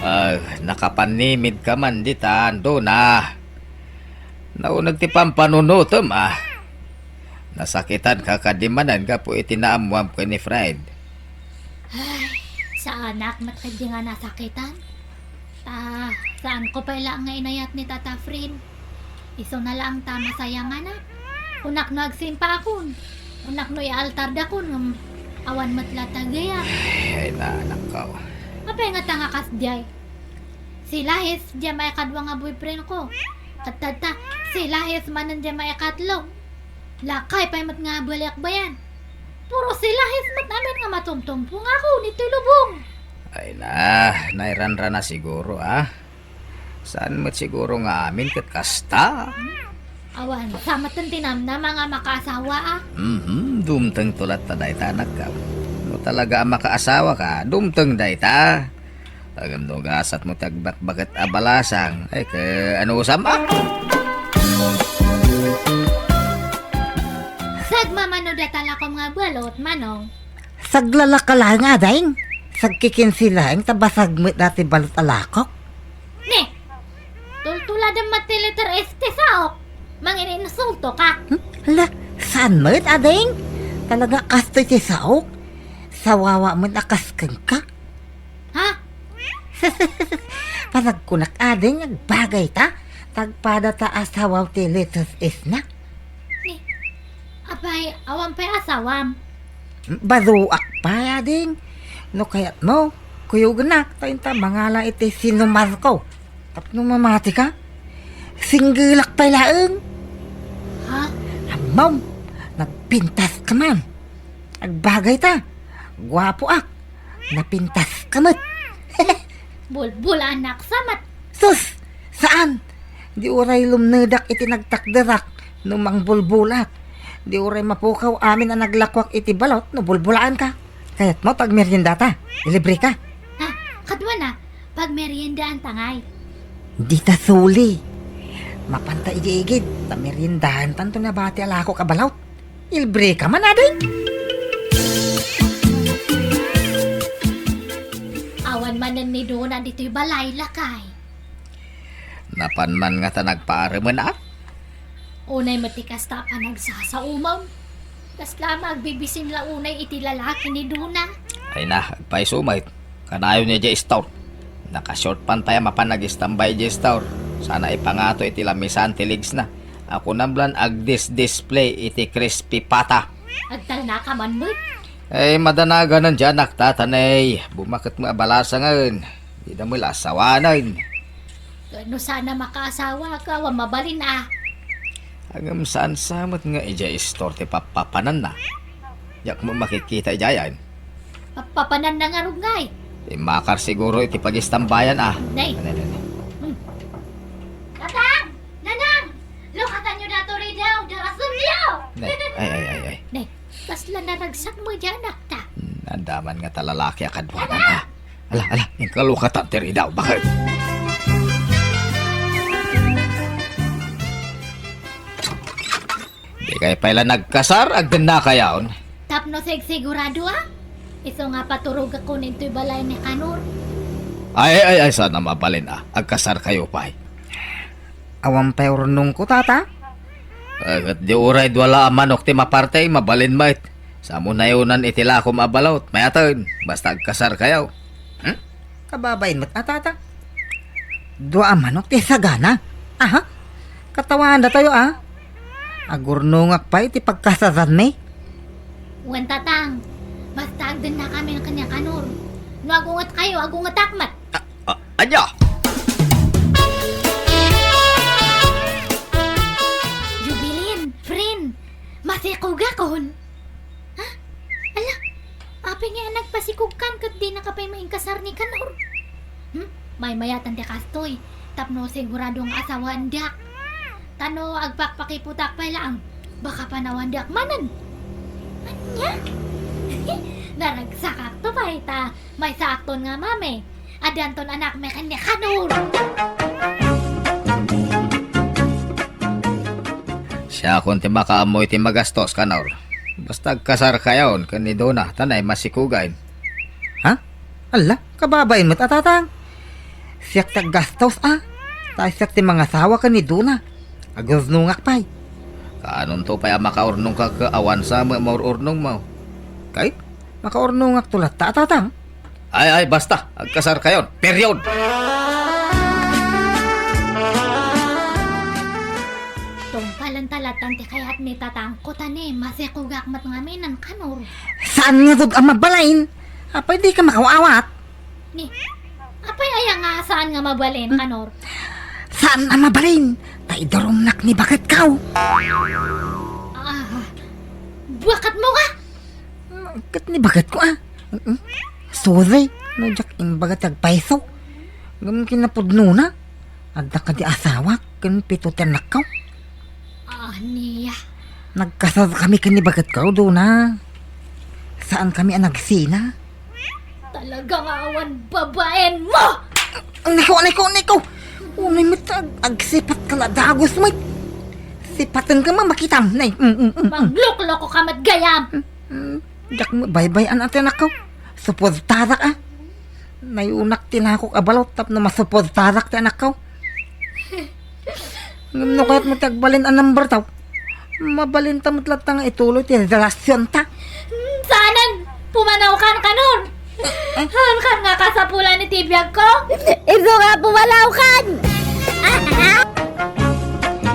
Ah, nakapanimid ka man ditan, Dona. Nauneg ti pampanunotem, ah. Nasakitan ka kadi manen gapu iti naammoam ken ni Fred. Ay, saanak met ketdi nga nasakitan. Ta, saanko pay laeng nga inayat ni Tata Fred. Isuna laeng ta masayanganak. Kunak no agsimpaakon. Kunak no ialtardakon ngem awan met la ti gayam. Ay, naanakkaw. Apay ngata nga kasdiay? Si Lahis, diay maikadua nga boyfriend ko. Ket tatta, si Lahis manen diay maikatlo. Lakay pay met nga baliakbayan. Puro si Lahis met amin nga matumtumpong ako ditoy lubong. Ay na, nairanrana siguro, ah. Saan met siguro nga amin ket kasta? Awan, sa met ti namnama nga makaasawa, ah. Mhm, dumtengto latta dayta, anakkaw. No talaga a makaasawa ka, dumteng dayta. Ngem no gasatmo ti agbatbaket a balasang, ay, ket anusam, ah? Sagmamano data lakom nga balot, Manong. Saglalaka laeng, ading. Sagkikinsi laeng ta basag met dati balot a lakok. Ne, tultuladem met ti letter S ti saok. Mangininsulto ka. Hmm? Hala, saan met, ading? Talaga kastoy ti saok? Sawawa met a kas kenka. Ha? Panagkunak, ading, agbagay ta. Tagpada ta asawaw ti letter S na. Ni, apay, awan pay asawam? Baruak pay, ading. No kayatmo, kuyogenak ta inta mangala iti sinumarko. Tapno mamati ka, singgelak pay laeng. Ha? Ammom, nagpintas ka man. Agbagayta. Guapoak. Napintaska met. Bulbulanak sa met. Sus! Saan? Di uray lumnedak iti nagtakderak no mangbulbulak. Di uray mapukaw amin a naglakuak iti balot no bulbulaanka. Kayatmo ti agmeriendata? Ilibreka. Ha? Kaduana, pagmeriendaanta ngay. Dita suli. Mapanta idi igid, ta meriendaantanto nabati a lakok a balot. Ilibreka man, ading? Awan manen ni Dona ditoy balay, lakay. Napan man ngata nagpaaremen, a? Unay met ti kasta a panagsasaomam. Kasla a agbibisin la unay iti lalaki ni Dona. Ay na, agpayso met. Kanayon idiay store. Naka-short pant pay a mapan nag-istambay idiay store. Sana ipangato iti lamisan ti legs na. Ako nablan agdis-display iti crispy pata. Agtalnaka man met. Ay, madanaganan di anakta, tanay. Bumaket met a balasangen. Dida met la asawanen. No sana makaasawa ka, awan mabalin a. Ngem saan sa met nga idiay store ti pappapananna. Diak met makikita idiayen. Pappapananna ngarud ngay. Immakar siguro iti pagistambayan a. Nay. Nay, nay, nay. Hmm. Tatang! Nanang! Lukatanyo dato ridaw, darasenyo! Nay, ay, ay, ay, ay. Nay, kasla naragsak met di anakta. Hmm, adaman ngata lalaki a kaduanan a. Ala, ala, inkalukatan ti ridaw, baket. Dikay pay la nagkasar, agdennakayon. Tapno sigsigurado a. Isu nga paturogakon intoy balay ni Kanor. Ay, ay, ay, saan a mabalin a. Agkasarkayo pay. Awan pay urnongko, tata? Eh, ket di uray dua la a manok ti maparte, mabalin met. Sa mo nayonan iti lakom a balot, mayaten, basta agkasarkayo. Hmm? Kababain met a, tata. Dua a manok ti sagana. Aha? Katawaandatayo a. Agurnongak pay ti pagkasaranmi. Wen, tatang. Basta agdennakamin ken ni Kanor. No agungetkayo, agungetak met. A-, a-, ania? Jubilin, friend, masikogakon. Ha? Ala, apay nga nagpasikogkan ket dinaka pay mainkasar ni Kanor? Hmm? Maymayatan ti kastoy, tapno sigurado nga asawaandak. Ta no agpakpakiputak pay laeng, baka panawandak manen. Ania? Naragsakakto pay ta maysaakton nga mami. Addanton anakmi ken ni Kanor. Siakon ti makaammo iti magastos, Kanor. Basta agkasarkayon ken ni Dona, ta nay masikugain. Ha? Alla, kababain met a, tatang. Siak ti aggastos a. Ta siak ti mangasawa ken ni Dona. Agurnongak pay. Kaanonto pay a makaurnongka ket awan sa met maur-urnongmo? Kay, makaurnongakto latta a, tatang. Ay, ay, basta. Agkasarkayon. Period! Tungpalenta lattan ti kayat ni tatangko, ta ni masikogak met ngamin, Kanor. Saan ngarud a mabalin? Apay dika makaawat? Ni, apay aya nga saan nga mabalin, Kanor? Saan a mabalin? Ta idurumnak ni baketko. Ah, baketmo nga? Ket ni baketko a. Mm-mm. Sorry, no diak imbaga ti agpayso. Ngem kinapudnona, adda kadi asawak ken pito ti annakko. Ania? Nagkasarkami ken ni baketko, Dona. Saankami a nagsina. Talaga nga awan babaenmo! Niko, niko, niko! Unay met ag-, agsipatka la dagus met. Sipatenka met makitam, nay. Mm, mm, mm, mm. Mangloklokoka met gayam! Mm, mm. Diak met baybay-an a ti annakko. Suportarak a. Nayonak ti lakok a balot tapno masuportarak ti annakko. Ngem no kayatmo ti agbalin a number taw, mabalinta met latta nga ituloy ti relasionta. Hmm, saanen! Pumanawkan, Kanor! Eh? Haankan nga kasapulan iti biagko? Isu nga pumanawkan!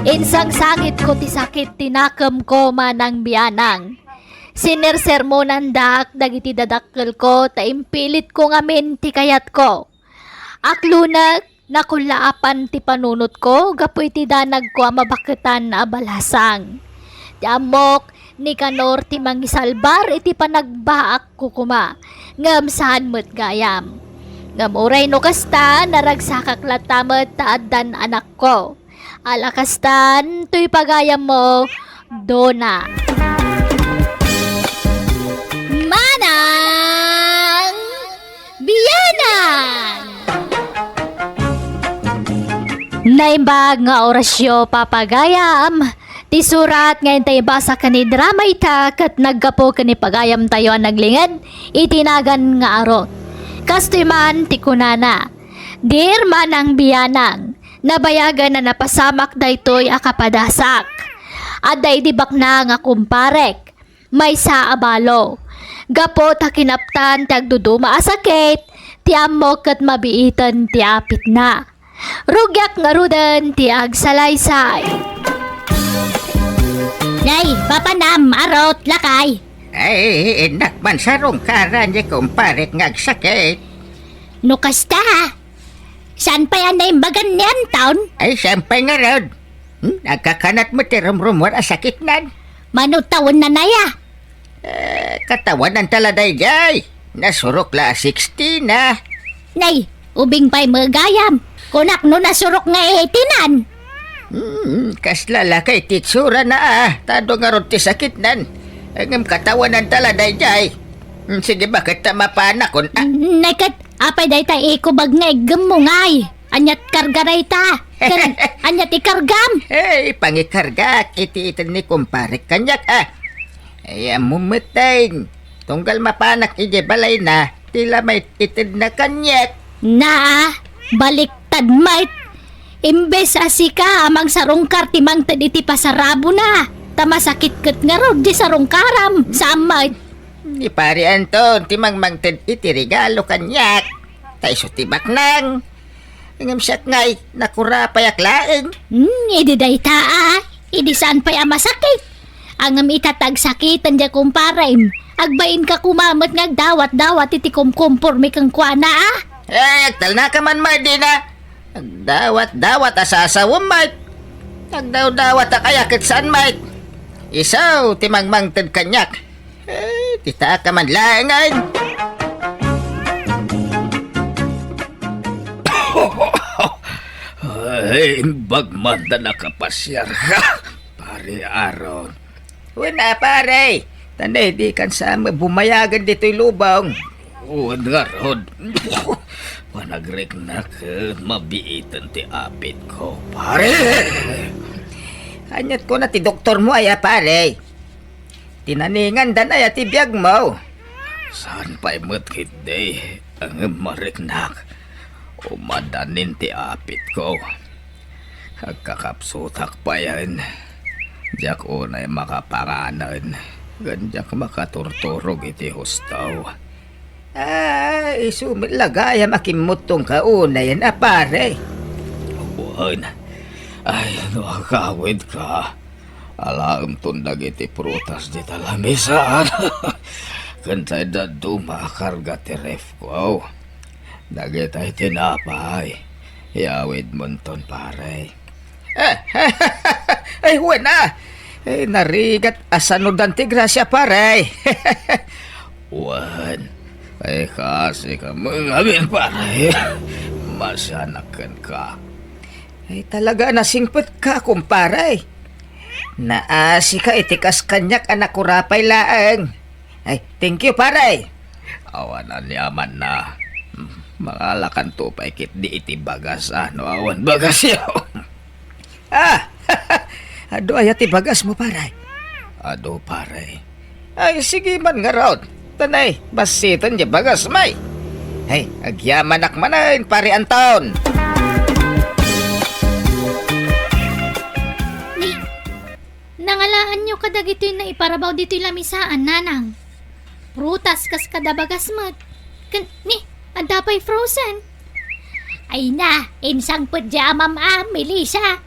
Insangsangitko ti sakit ti nakemko, Manang Bianang. Sinersermonandak dagiti dadakkelko ta impilitko ngamin ti kayatko. Aklunek, nakullaapan ti panunotko gapu iti danagko a mabaketan a balasang. Ti ammok, Nicanor ti mangisalbar iti panagbaakko koma, ngem saan met gayam. Ngem uray no kasta, naragsakak latta met ta addan anakko. Ala kastan, toy pagayammo, Dona. Manang Bianang! Naimbag nga orasyo, papagayam. Ti surat nga intay ibasa ken ni drama ita ket naggapu ken ni pagayamtayo a naglinged iti nagan nga Arot. Kastoy man ti kunana, Dear Manang Bianang, nabayagen a napasamak daytoy a kapadasak. Adda idi baknang a kumparek, maysa a balo. Gapu ta kinaptan ti agduduma a sakit, ti ammok ket mabiiten ti apitna. Rugiak ngaruden ti agsalaysay. Nay, papanam, Arot, lakay. Ay, innak man sarungkaran ni kumparek nga agsakit. No kasta, saan pay a naimbagan ni Anton? Ay, saan pay ngarud? Hmm, nagkakanat met ti rumrumuar a sakitnan. Mano tawenna, Nay, a? Eh, katawanan ta la daydiay. Nasurok la a sixty na. Nay, ubing pay met gayam. Kunak no nasurok nga eighty-nan. Hmm, kasla la kay ti itsurana, a. Ta adu ngarud ti sakitnan. Ngem katawanan ta la daydiay. Hmm, sige, baket ta mapanakon, a. Nay, ket apay dayta ikubag nga iggemmo, Nay? Aniat karga dayta? Ken aniat ikargam? Eh, ipangikargak iti ited ni kumparek kaniak, a. Ay, ammom met, Nay. Tunggal mapanak idiay balayna, ti la met itedna kaniak. Na, baliktad met. Imbes a sika a mangsarungkar ti mangted iti pasarabona, ta masakit ket ngarud ti sarungkaram, saan met. Ni Pare Anton ti mangmangted iti regalo kaniak. Ta isu ti baknang. Ngem siak ngay, nakurapayak laeng. Hmm, idi dayta, a, idi saan pay a masakit. Ngem ita ta agsakiten diay kumparem, agbainka koma met nga agdawat-dawat iti kumkumpormi kenkuana, a. Eh, agtalnaka man met dina. Agdawat-dawat a sasawem met. Agdawdawat a kaya ket saan met. Isu ti mangmangted kaniak. Eh, ti taka man laengen. Ay, imbag man ta nakapasiarka, Pare Aaron. Wen a, pare. Ta ne, dikan sa bumayagen ditoy lubong. Wen ngarud. Panagriknak, eh, mabiiten ti apitko, pare. Aniat kuna ti doktormo aya, pare? Tinaningandan aya ti biagmo? Saan pay met ketdi, ngem mariknak. Umadanin ti apitko. Agkakapsutak payen. Diak unay makapanganen, ken diak makaturturog iti husto. Ah, isu met la gayam a kimmuttongka unayen a, pare. Wen, ay, no agawidka, alaemton dagiti prutas dita lamisaan. Ken tay dadduma a karga ti refko. Dagitay tinapay, iawidmonton, pare. Eh, ay, wen a. Eh, narigat a sanudan ti grasia, pare. Wen, ay, kaasika met ngamin, pare. Masianak kenka. Ay, talaga a nasingpetka, kumpare. Naasika iti kas kaniak a nakurapay laeng. Ay, thank you, pare. Awan aniamanna. Hmm, mangalakanto pay ketdi iti bagas, a, no awan bagasyo. Ah, adu aya ti bagasmo, pare? Adu, pare. Ay, sige man ngarud. Ta ne, bassiten diay bagasmi. Ay, agyamanak manen, Pare Anton. Ni, nangalaanyo kadagitoy naiparabaw ditoy lamisaan, nanang? Prutas kas kada bagas met. Ken, ni, adda pay frozen. Ay na, insangpet diay amam a, Melissa.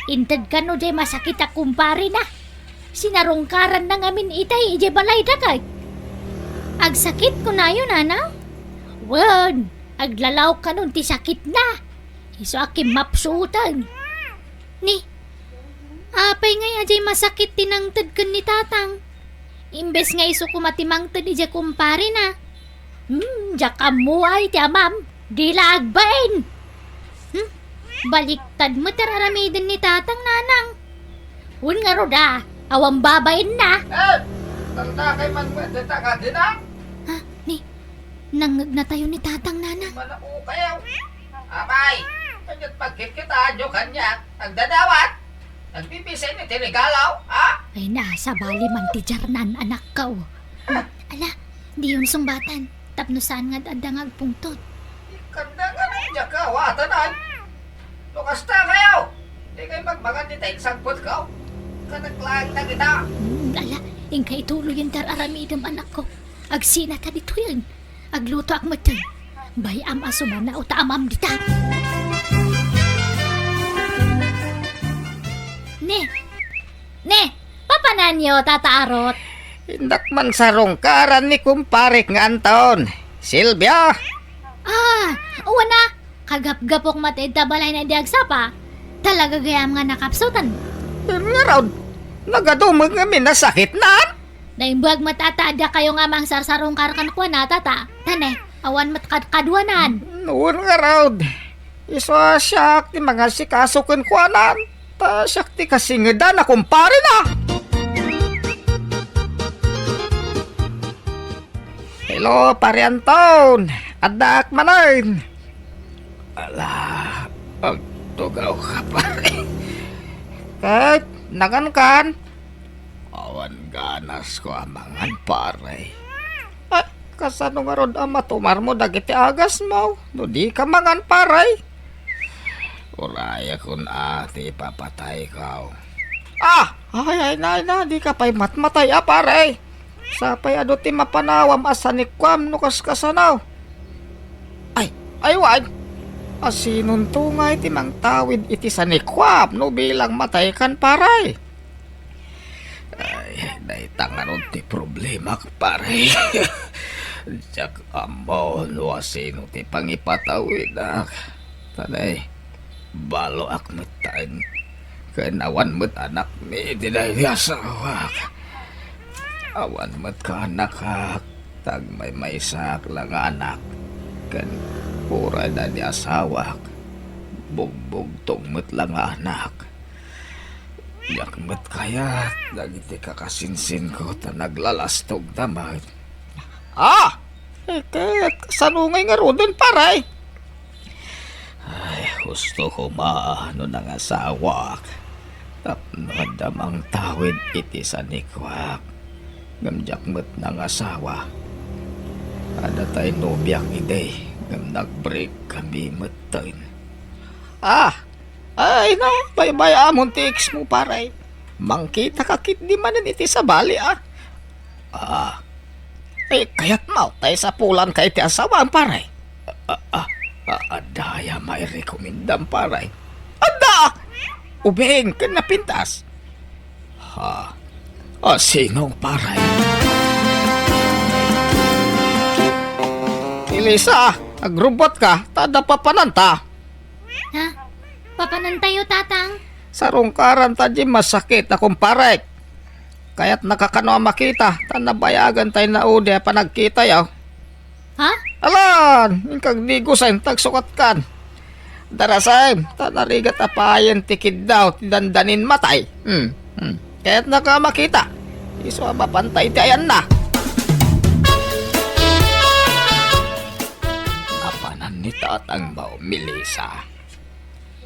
Inted kano diay masakit a kumpare na. Sinarungkaran na ngamin itay idiay balay daket. Agsakit kunayo, nanang? Wen, aglalaw kanon ti sakit na. Isu a kimmapsuten. Ni, apay ngay a diay masakit ti nangted ken ni tatang? Imbes nga isu koma ti mangted idiay kumparena. Hmm, diak ammo ay ti amam. Di la agbain. Hmm? Baliktad met ti aramiden ni Tatang, Nanang. Wen ngarud a, awan babainna. Eh, tanda kay man mo dita nga dinang? Ha? Ni, nangngegna tayo ni Tatang, Nanang. Manao kayo. Abay, kanyat pagkikita, adyo kaniak. Nagdadawat. Nagbibisay ni ti regalo, ha? Ay na, sabali man ti jarnan, anakko. Ala, diyon sungbatan, tapno saan nga adda nga agpungtot. Ikanda nga diak kawatan, ay. No kasta kayo, di kayo magmangan dita insagpot ko. Kanaklaang na kita. Hmm, ala, inka ituloy yung dar-aramidem, anakko. Agsina ta ditoyen. Aglutoak metten. Bay-am a sumana o ta amam dita. Ne, ne, papananyo, Tata Arot? Indak man sarungkaran ni kumparek nga Anton. Silvia! Ah, wana, kagapgapok met ita balay na di agsapa. Talaga gayam nga nakapsutan. Ngarud, nagadumek nga minasakit nan? Naimbag met ata adda kayo nga mangsarsarungkar kenkuana, Tata. Tane, awan met kadkaduanan. Wen ngarud, isu a siak ti mangasikaso kenkuanan. Ta siak ti kasingedan a kumparena. Hello, Pare Anton. Addaak manen. Ala, agtugaw ka, pare. Ket, nagankan? Awan ganasko a mangan, pare. Ay, kasano ngarud a matumarmo dagiti agasmo no dika mangan, pare? Urayakon a ti ipapatayko. Ah! Ay, ay na, ay na, dika pay matmatay a, pare. Sapay adu ti mapanawam a sanikuam no kaskasano. Ay, ay, wen. Asinonto ngay ti mangtawid iti sanikuam no bilang mataykan, pare? Ay, dayta ngarud ti problemak, pare. Diak ammo no asino ti pangipatawidak. Tanay, baloak metten. Ken awan met anakmi iti daydi asawak. Awan met kaannakak, ta agmaymaysaak la nga anak. Ken uray daydi asawak, bugbugtong met la nga anak. Diak met kayat dagiti kakasinsinko ta naglalastogda met. Ah! Eh, ket kasano ngay ngaruden, pare? Ay, husto koma no nangasawak tapno adda mangtawid iti sanikuak. Ngem diak met nangasawa. Adda tay nobiak idi, ngem nag-break kami metten. Ah! Ay na, baybay-amon ti ex mo, pare. Mangkitaka ketdi manen iti sabali, a. Ah. Eh, kayatmo, ta isapulanka iti asawam, pare. Ah, ah, ah, adda aya mairekomendam, pare? Adda! Ubing ken napintas. Ha? Asino, pare? Elisa, agrubot ka, ta adda papananta. Ha? Papanantayo, Tatang? Sarungkaran ta di masakit a kumparek. Kayatnaka kano a makita, ta nabayagan tay naudi a panagkitayo. Ha? Alan, inkag digosen, tagsukatkan. Darasen, ta narigat a payen ti kiddaw ti dandanin matay. Hmm, hmm. Kayatnaka a makita. Isu a mapanta iti ayanna. Napanan ni Tatang Mao, Melissa.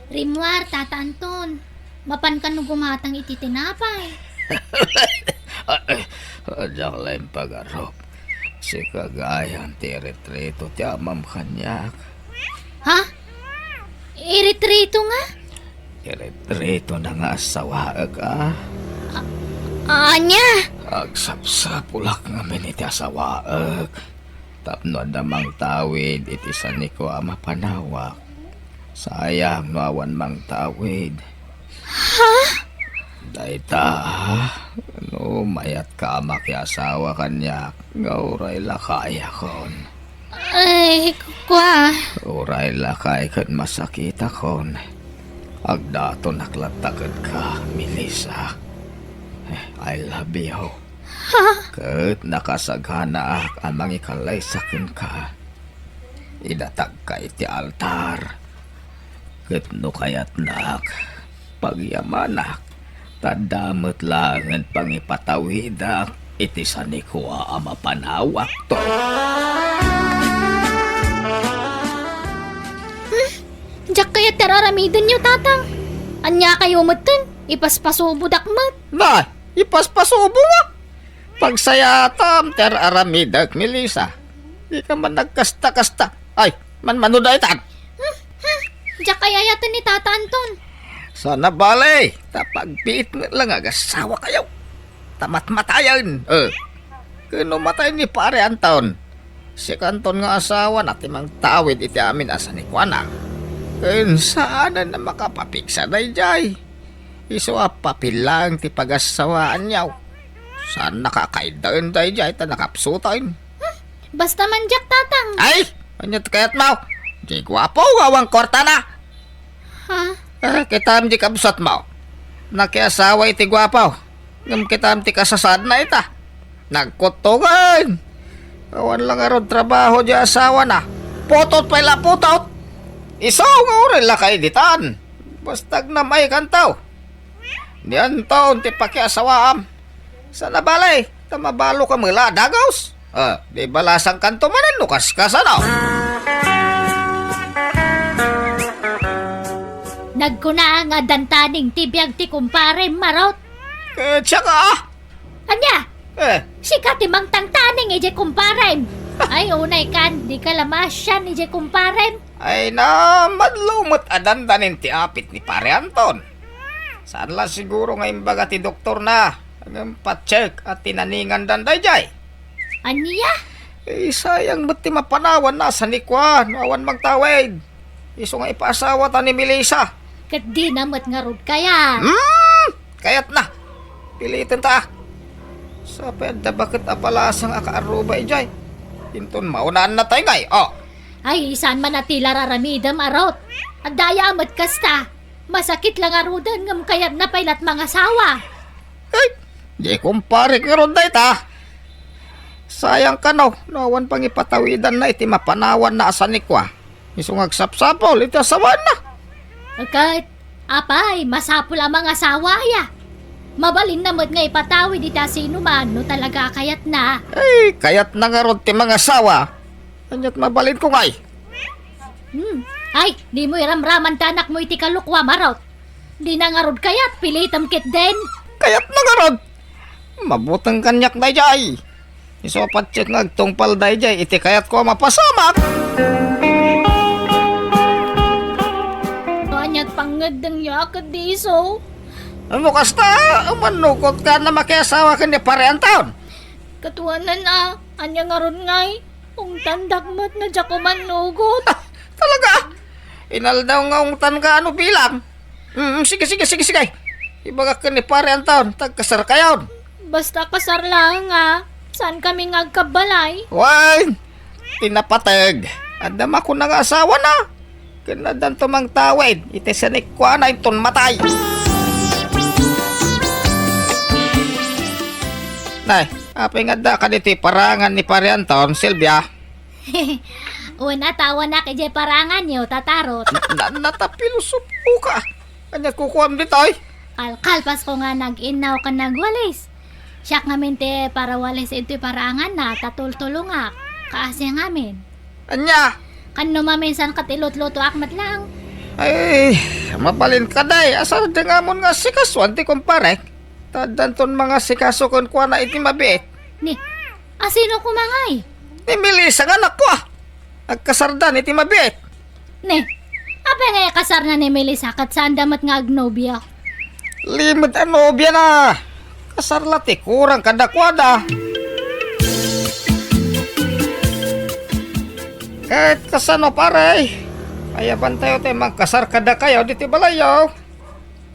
Rimmuar, Tata Anton. Mapan kano gumatang iti tinapay? Ay, diak la impagarup. Sika gayam ti iretrito ti amam kaniak. Ha? Iretrito nga? Iretrito na nga asawaek, a. A-, ania? Agsapsapulak ngamin iti asawaek. Tapno adda mangtawid iti sanikuam a panawak. Sayang no awan mangtawid. Ha? Dayta, no mayatka a makiasawa kaniak, nga uray lakayakon. Ay, kua. Uray lakay ket masakitakon. Agdatonak latta kenka, Melissa. I love you. Ha? Ket nakasaganaak a mangikallaysa kenka. Idatagka iti altar. Ket no kayatnak, pagyamanak, ta adda met laengen pangipatawidak iti sanikua a mapanawakto. Hmm, diak kayat ti ar-aramidenyo, Tatang. Ania kayo metten? Ipaspasubodak met. Na, ipaspasuboak? Pagsayatam ti ar-aramidek, Melissa. Dika man nagkasta-kasta. Ay, manmano daytan. Hmm, hmm. Diak ayayaten ni Tata Anton. Sana bale, ta pagbiit met la nga agasawakayo. Ta matmatayen. Eh, ken no matay ni Pare Anton, si Anton nga asawana ti mangtawid iti amin a sanikuana. Ken saanen a makapapigsa daydiay. Isu a papil laeng ti pagassawaanyo. Saan nakakaidaen daydiay ta nakapsuten. Hmm, basta man diak, Tatang. Ay! Ania ti kayatmo? Di guapo, awan kuartana. Ha? Eh, kitam di kabsatmo. Nakiasawa iti guapo. Ngem kitam ti kasasaadna ita. Nagkuttongen. Awan la ngarud trabaho di asawana. Putot pay la putot. Isu nga uray la kaiditan. Basta agnam-ay kanto. Ni Anton ti pakiasawaam. Sana bale, ta mabaloka met la a dagus. Ah, di balasangkanto manen no kaskasano. Nagkuna nga dantaning ti biag ti kumpare, Marot. Eh, tsaka, ah. Ania? Eh. Sika ti mangtangtaning idiay kumparem. Ay, unay kan, di ka la maasian idiay kumparem. Ay na, madlaw met a dandanin ti apit ni Pare Anton. Saan la siguro nga imbaga ti doktorna, ngem pa-check a tinaningandan daydiay. Ania? Eh, sayang met ti mapanawanna a sanikua no awan mangtawid. Isu nga ipaasawata ni Melissa. Ket dina met ngarud kayat. Hmm, kayatna. Pilitenta. Sapay adda baket a balasang a kaarruba idiay. Inton maunanna tay ngay, oh. Ay, saan man a ti la ar-aramidem, Arot. Adda aya met kasta. Masakit la ngaruden ngem kayatna pay lat mangasawa. Ay, di kumparek ngarud dayta. Sayang kano, no awan pangipatawidanna iti mapanawanna a sanikua. Isu nga agsapsapul iti asawaanna. Ket, apay, masapul a mangasawa aya. Mabalinna met nga ipatawid iti asinoman no talaga a kayatna. Ay, kayatna ngarud ti mangasawa. Ania't mabalinko ngay? Hmm. Ay, dimo iramraman ti anakmo iti kalukua, Marot. Dina ngarud kayat, pilitem ketdin. Kayatna ngarud. Mabuteng kaniak daydiay. Isu a patse nga agtungpal daydiay iti kayatko a mapasamak. Ania't pangngeddengyo a ket di isu? No kasta, umannugot ka na makiasawa ken ni Pare Anton. Katuanan a, ania ngarud ngay? Ungtandak met no diak umannugot. Talaga? Inaldaw nga ungtan ka, ano bilang? Mm, sige, sige, sige, sige. Ibagak ken ni Pare Anton, tagkasar kayon. Basta kasar laeng a, saan kami nga agkabbalay? Wen, ti napateg. Adda makuna nga asawana. Ken addanto mangtawid, iti sanikuana inton matay. Nay, apay nga adda kaditi parangan ni Pare Anton, Silvia? Wen, atawanak idiay paranganyo, Tata Rot. Na, na, natapilosopo ka. Ania kukuam ditoy? Kalkalpasko nga nag-innaw ken nagwalis. Siak ngamin ti parawalis intoy paranganna, ta tultulongak. Kaasi ngamin. Ania? Ken no maminsan ket ilutlutoak met lang. Ay, mabalin ka, day. Asardeng amon nga asikasuan ti kumparek. Ta addanton mangasikaso kenkuana iti mabiit. Ni, asino koma ngay? Ni Melissa nga anakko, ah. Agkasardan iti mabiit. Ni, apay nga ikasarna ni Melissa ket saanda met nga agnobia? Limed a nobiana. Kasar la ti kurang kadakuada. Ket kasano, pare? Ayabantayo ti mangkasar kadakayo ditoy balayyo.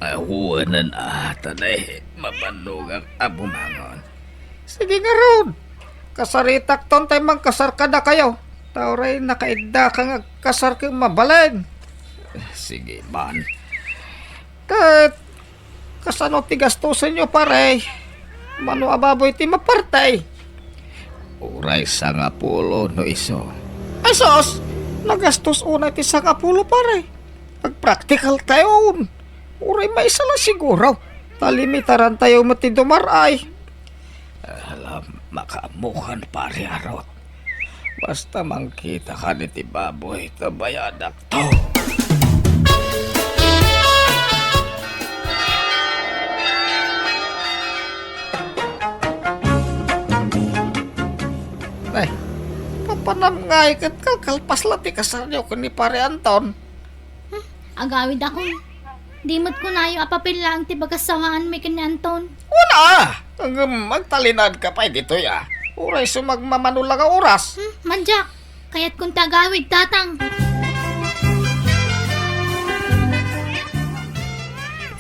Awanen a, ta nay, mabannogak a bumangon. Sige ngarud. Kasaritakton tay mangkasar kadakayo. Ta uray nakaiddaka nga agkasar ken mabalin. Sige man. Ket kasano ti gastusenyo, pare? Mano a baboy ti maparti? Uray sangapulo no isu. Ay sus! Nagastos unay ti sangapulo, pare. Agpraktikal tayon. Uray maysa la siguro. Ta limitaran tayo met ti dumar-ay. Alam, makaammokan, pare Arot. Basta mangkita kan iti baboy, ta bayadakto. Ay, papanam ngay ket kalkalpas la ti kasaryo ken ni Pare Anton. Hmm, agawid ako. Di met kunayo a papel laeng ti bagas a maanmi ken ni Anton. Wen a! Ngem agtalinaedka pay ditoy a. Uray sumagmamano la nga oras. Hmm, mandiak. Kayatkon ti agawid, Tatang.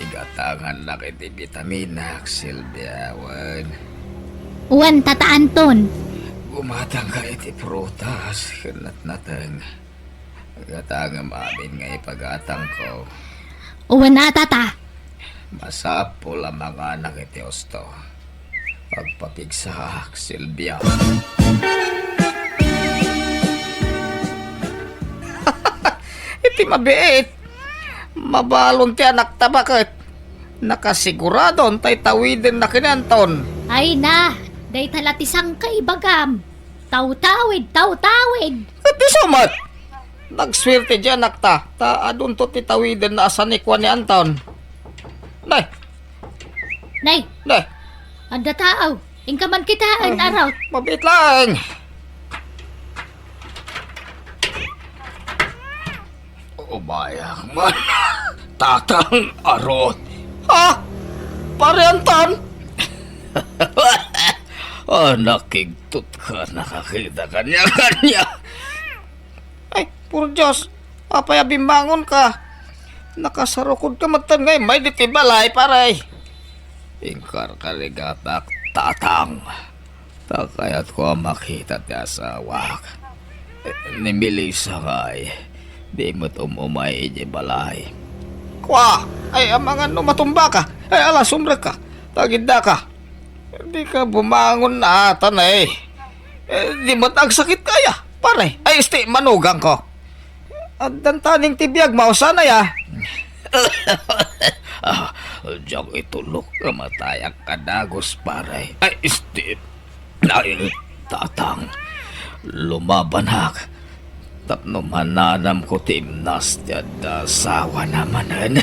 Igatangannak iti bitaminak, Silvia, wen. Wen, Tata Anton. Gumatangka iti prutas ken natnateng. Gatangem amin nga ipagatangko. Wen a, Tata. Masapul a manganak iti husto. Agpapigsaak, Silvia. Iti mabiit, mabalon ti anakta baket. Nakasiguradon tay tawidenna ken ni Anton. Ay na, dayta la ti sangka ibagam. Tawtawid, tawtawid! Ket isu met, nagsuerte diay anakta, ta adunto ti tawidenna a sanikua ni Anton. Nay! Nay! Nay! Adda tao! Inka man kitaen, Arot! Mabiit laeng! Umayak man, Tatang Arot. Ha? Pare Anton? Ah, nakigtot ka, nakakita kaniakaniak. Ay, por Dios, apay a bimmangonka? Nakasarukodka metten nga immay ditoy balay, pare. Inkarkarigatak, Tatang. Ta kayatko a makita ti asawak. Ni Melissa ngay, di met um-umay idiay balay. Kua! Ay, amangan no matumbaka. Ay, ala, sumrekka. Tagiddaka. Dika bumangon ata, nay. Eh, di met agsakit kaya, pare. Ay, isti, manugangko. Addan taning ti biag, mausanay a. Ah, diak itulok nga matayak a dagus, pare. Ay, isti. Ay, Tatang, lumabanak tapno mananamko ti imnas ti adda asawana manen.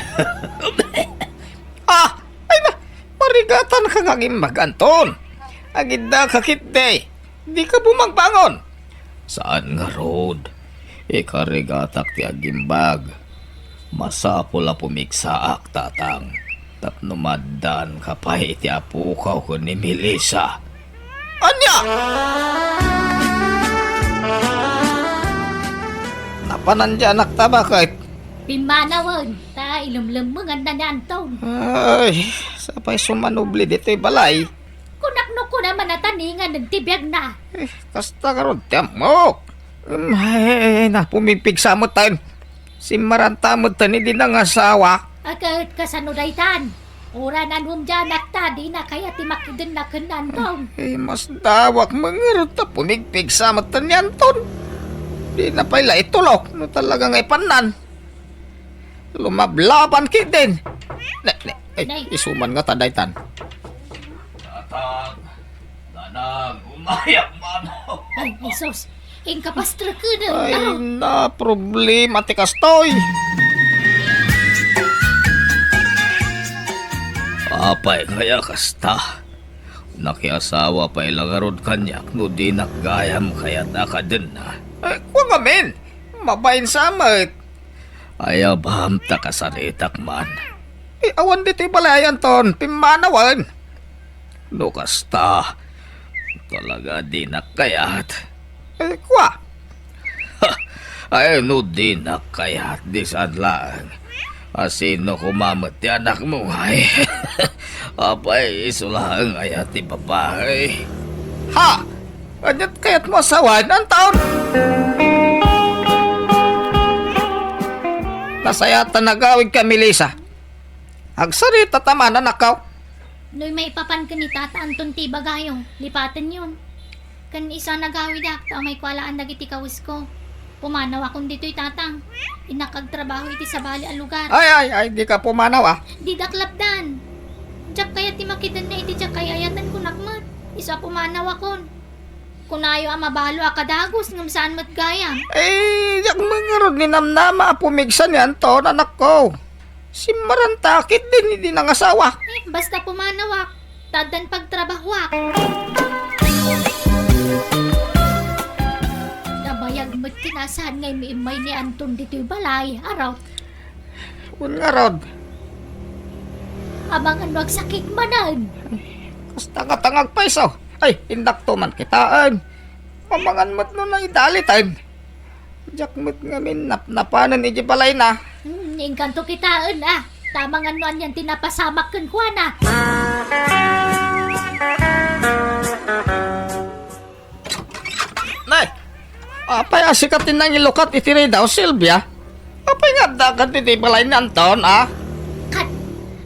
Ah! Ay na, marigatanka nga agimbag, Anton. Agiddaka ketdi. Dika bumagbangon. Saan ngarud. Ikarigatak ti agimbag. Masapul a pumigsaak, Tatang, tapno maaddaanka pay iti apokaw ken ni Melissa. Ania? Napanan diay anakta, baket? Pimmanawen, ta ilemlemmenganna ni Anton. Ay, sapay sumanubli ditoy balay. Kunak no kuna man a taningan ti biagna. Eh, kasta garud ti ammok. Em, ay, ay, ay, na, pumigpigsa metten. Simmaranta metten idi nangasawa. Aket kasano daytan? Uray nanum diay anakta, dina kayat ti makidenna ken ni Anton. Eh, masdawak met ngarud ta pumigpigsa metten ni Anton. Dina pay la itulok no talaga nga ipannan. Lumablaban ketdin. Ne, ne, ay, Nay. Isu man ngata daytan. Tatang, Nanang, umayak man. Ay, Jesus. Inka pastrekenen. Ay, na, problema ti kastoy. Apay kaya kasta? Nakiasawa pay la ngarud kaniak no dinak gayam kayat a kadenna. Eh, kua ngamin, mabain sa met. Ay, abam ta kasaritak man. Eh, awan ditoy balay, Anton, pimmanawen. No kasta, talaga dinak kayat. Eh, kua? Ay, no dinak kayat, di saan laeng. A, sino koma met ti anakmo, ay? Apay, isu laeng aya ti babai? Ha? Aniat kayatmo a sawen, Anton? Nasayaat ta nagawidka, Melissa. Agsarita ta man, anakko. Noy maipapan ken ni Tata Anton ti ibagayo, lipatenyon. Ken isu a nagawidak ta umayko alaan dagiti kawesko. Pumanawakon ditoy, Tatang. Innak agtrabaho iti sabali a lugar. Ay, ay, ay, dika pumanaw, a. Didak lapdan. Diak kayat ti makidenna iti diak ay-ayaten, kunak met. Isu a pumanawakon. Kunayo a mabalo a kadagus ngem saan met gayam. Eh, diak met ngarud ninamnama a pumigsa ni Anton, anakko. Simmarantakit din idi nangasawa. Eh, basta pumanawak, ta addan pagtrabahoak. Nabayag met ti nasaan nga immiimmay ni Anton ditoy balay, arot. Wen ngarud. Amangan no agsakit manen. Kasta nga tangag payso. Ay, indakto man kitaen. Amangan met no naidaliten. Diak met ngamin napnapanen iti balayna. Hmm, inkanto kitaen, a. Ta amangan no anian ti napasamak kenkuana. Nay, apay a sika ti nangilukat iti ridaw, Silvia? Apay nga adda ka ditoy balay ni Anton, a? Kat,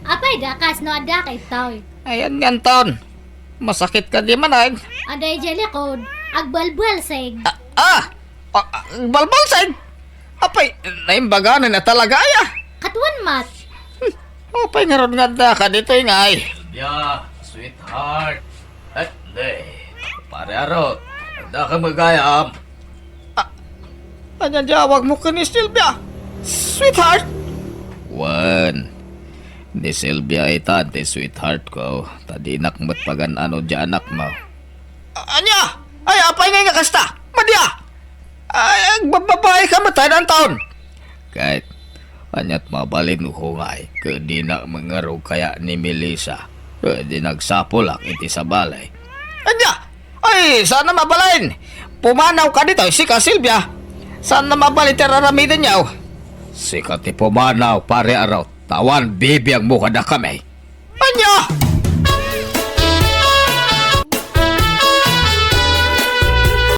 apay da kasno adda ka itoy? Ayan ni Anton. Masakit ka di manag? Aday di likod, agbalbalsig. Ah, ah! Ah, ah, agbalbalsig? Apay, naimbaganan na talaga, ay, a? Katuan mat. Hmm, apay ngarud nga adda ka ditoy, ngay? Silvia, sweetheart. Eh, di. Pare Arot, adda ka met gayam? Ah, ania ti awagmo ken ni Silvia? Sweetheart? Wen, ni Silvia itan ti sweetheart ko, ta dinak met pagan-ano ti anakmo. A-, ania? Ay, apay ngay nga kasta? Madi a! Ay, agbabbabae ka met, Anton! Ket, aniat mabalinko ngay, ket dinak met ngarud kayaat ni Melissa, ket di nagsapulak iti sabali. Ania? Ay, saan a mabalin? Pumanaw ka ditoy, sika, Silvia. Saan a mabalin ti ar-aramidenyo? Sika ti pumanaw, Pare Arot, ta awan bibiagmo kadakami. Ania?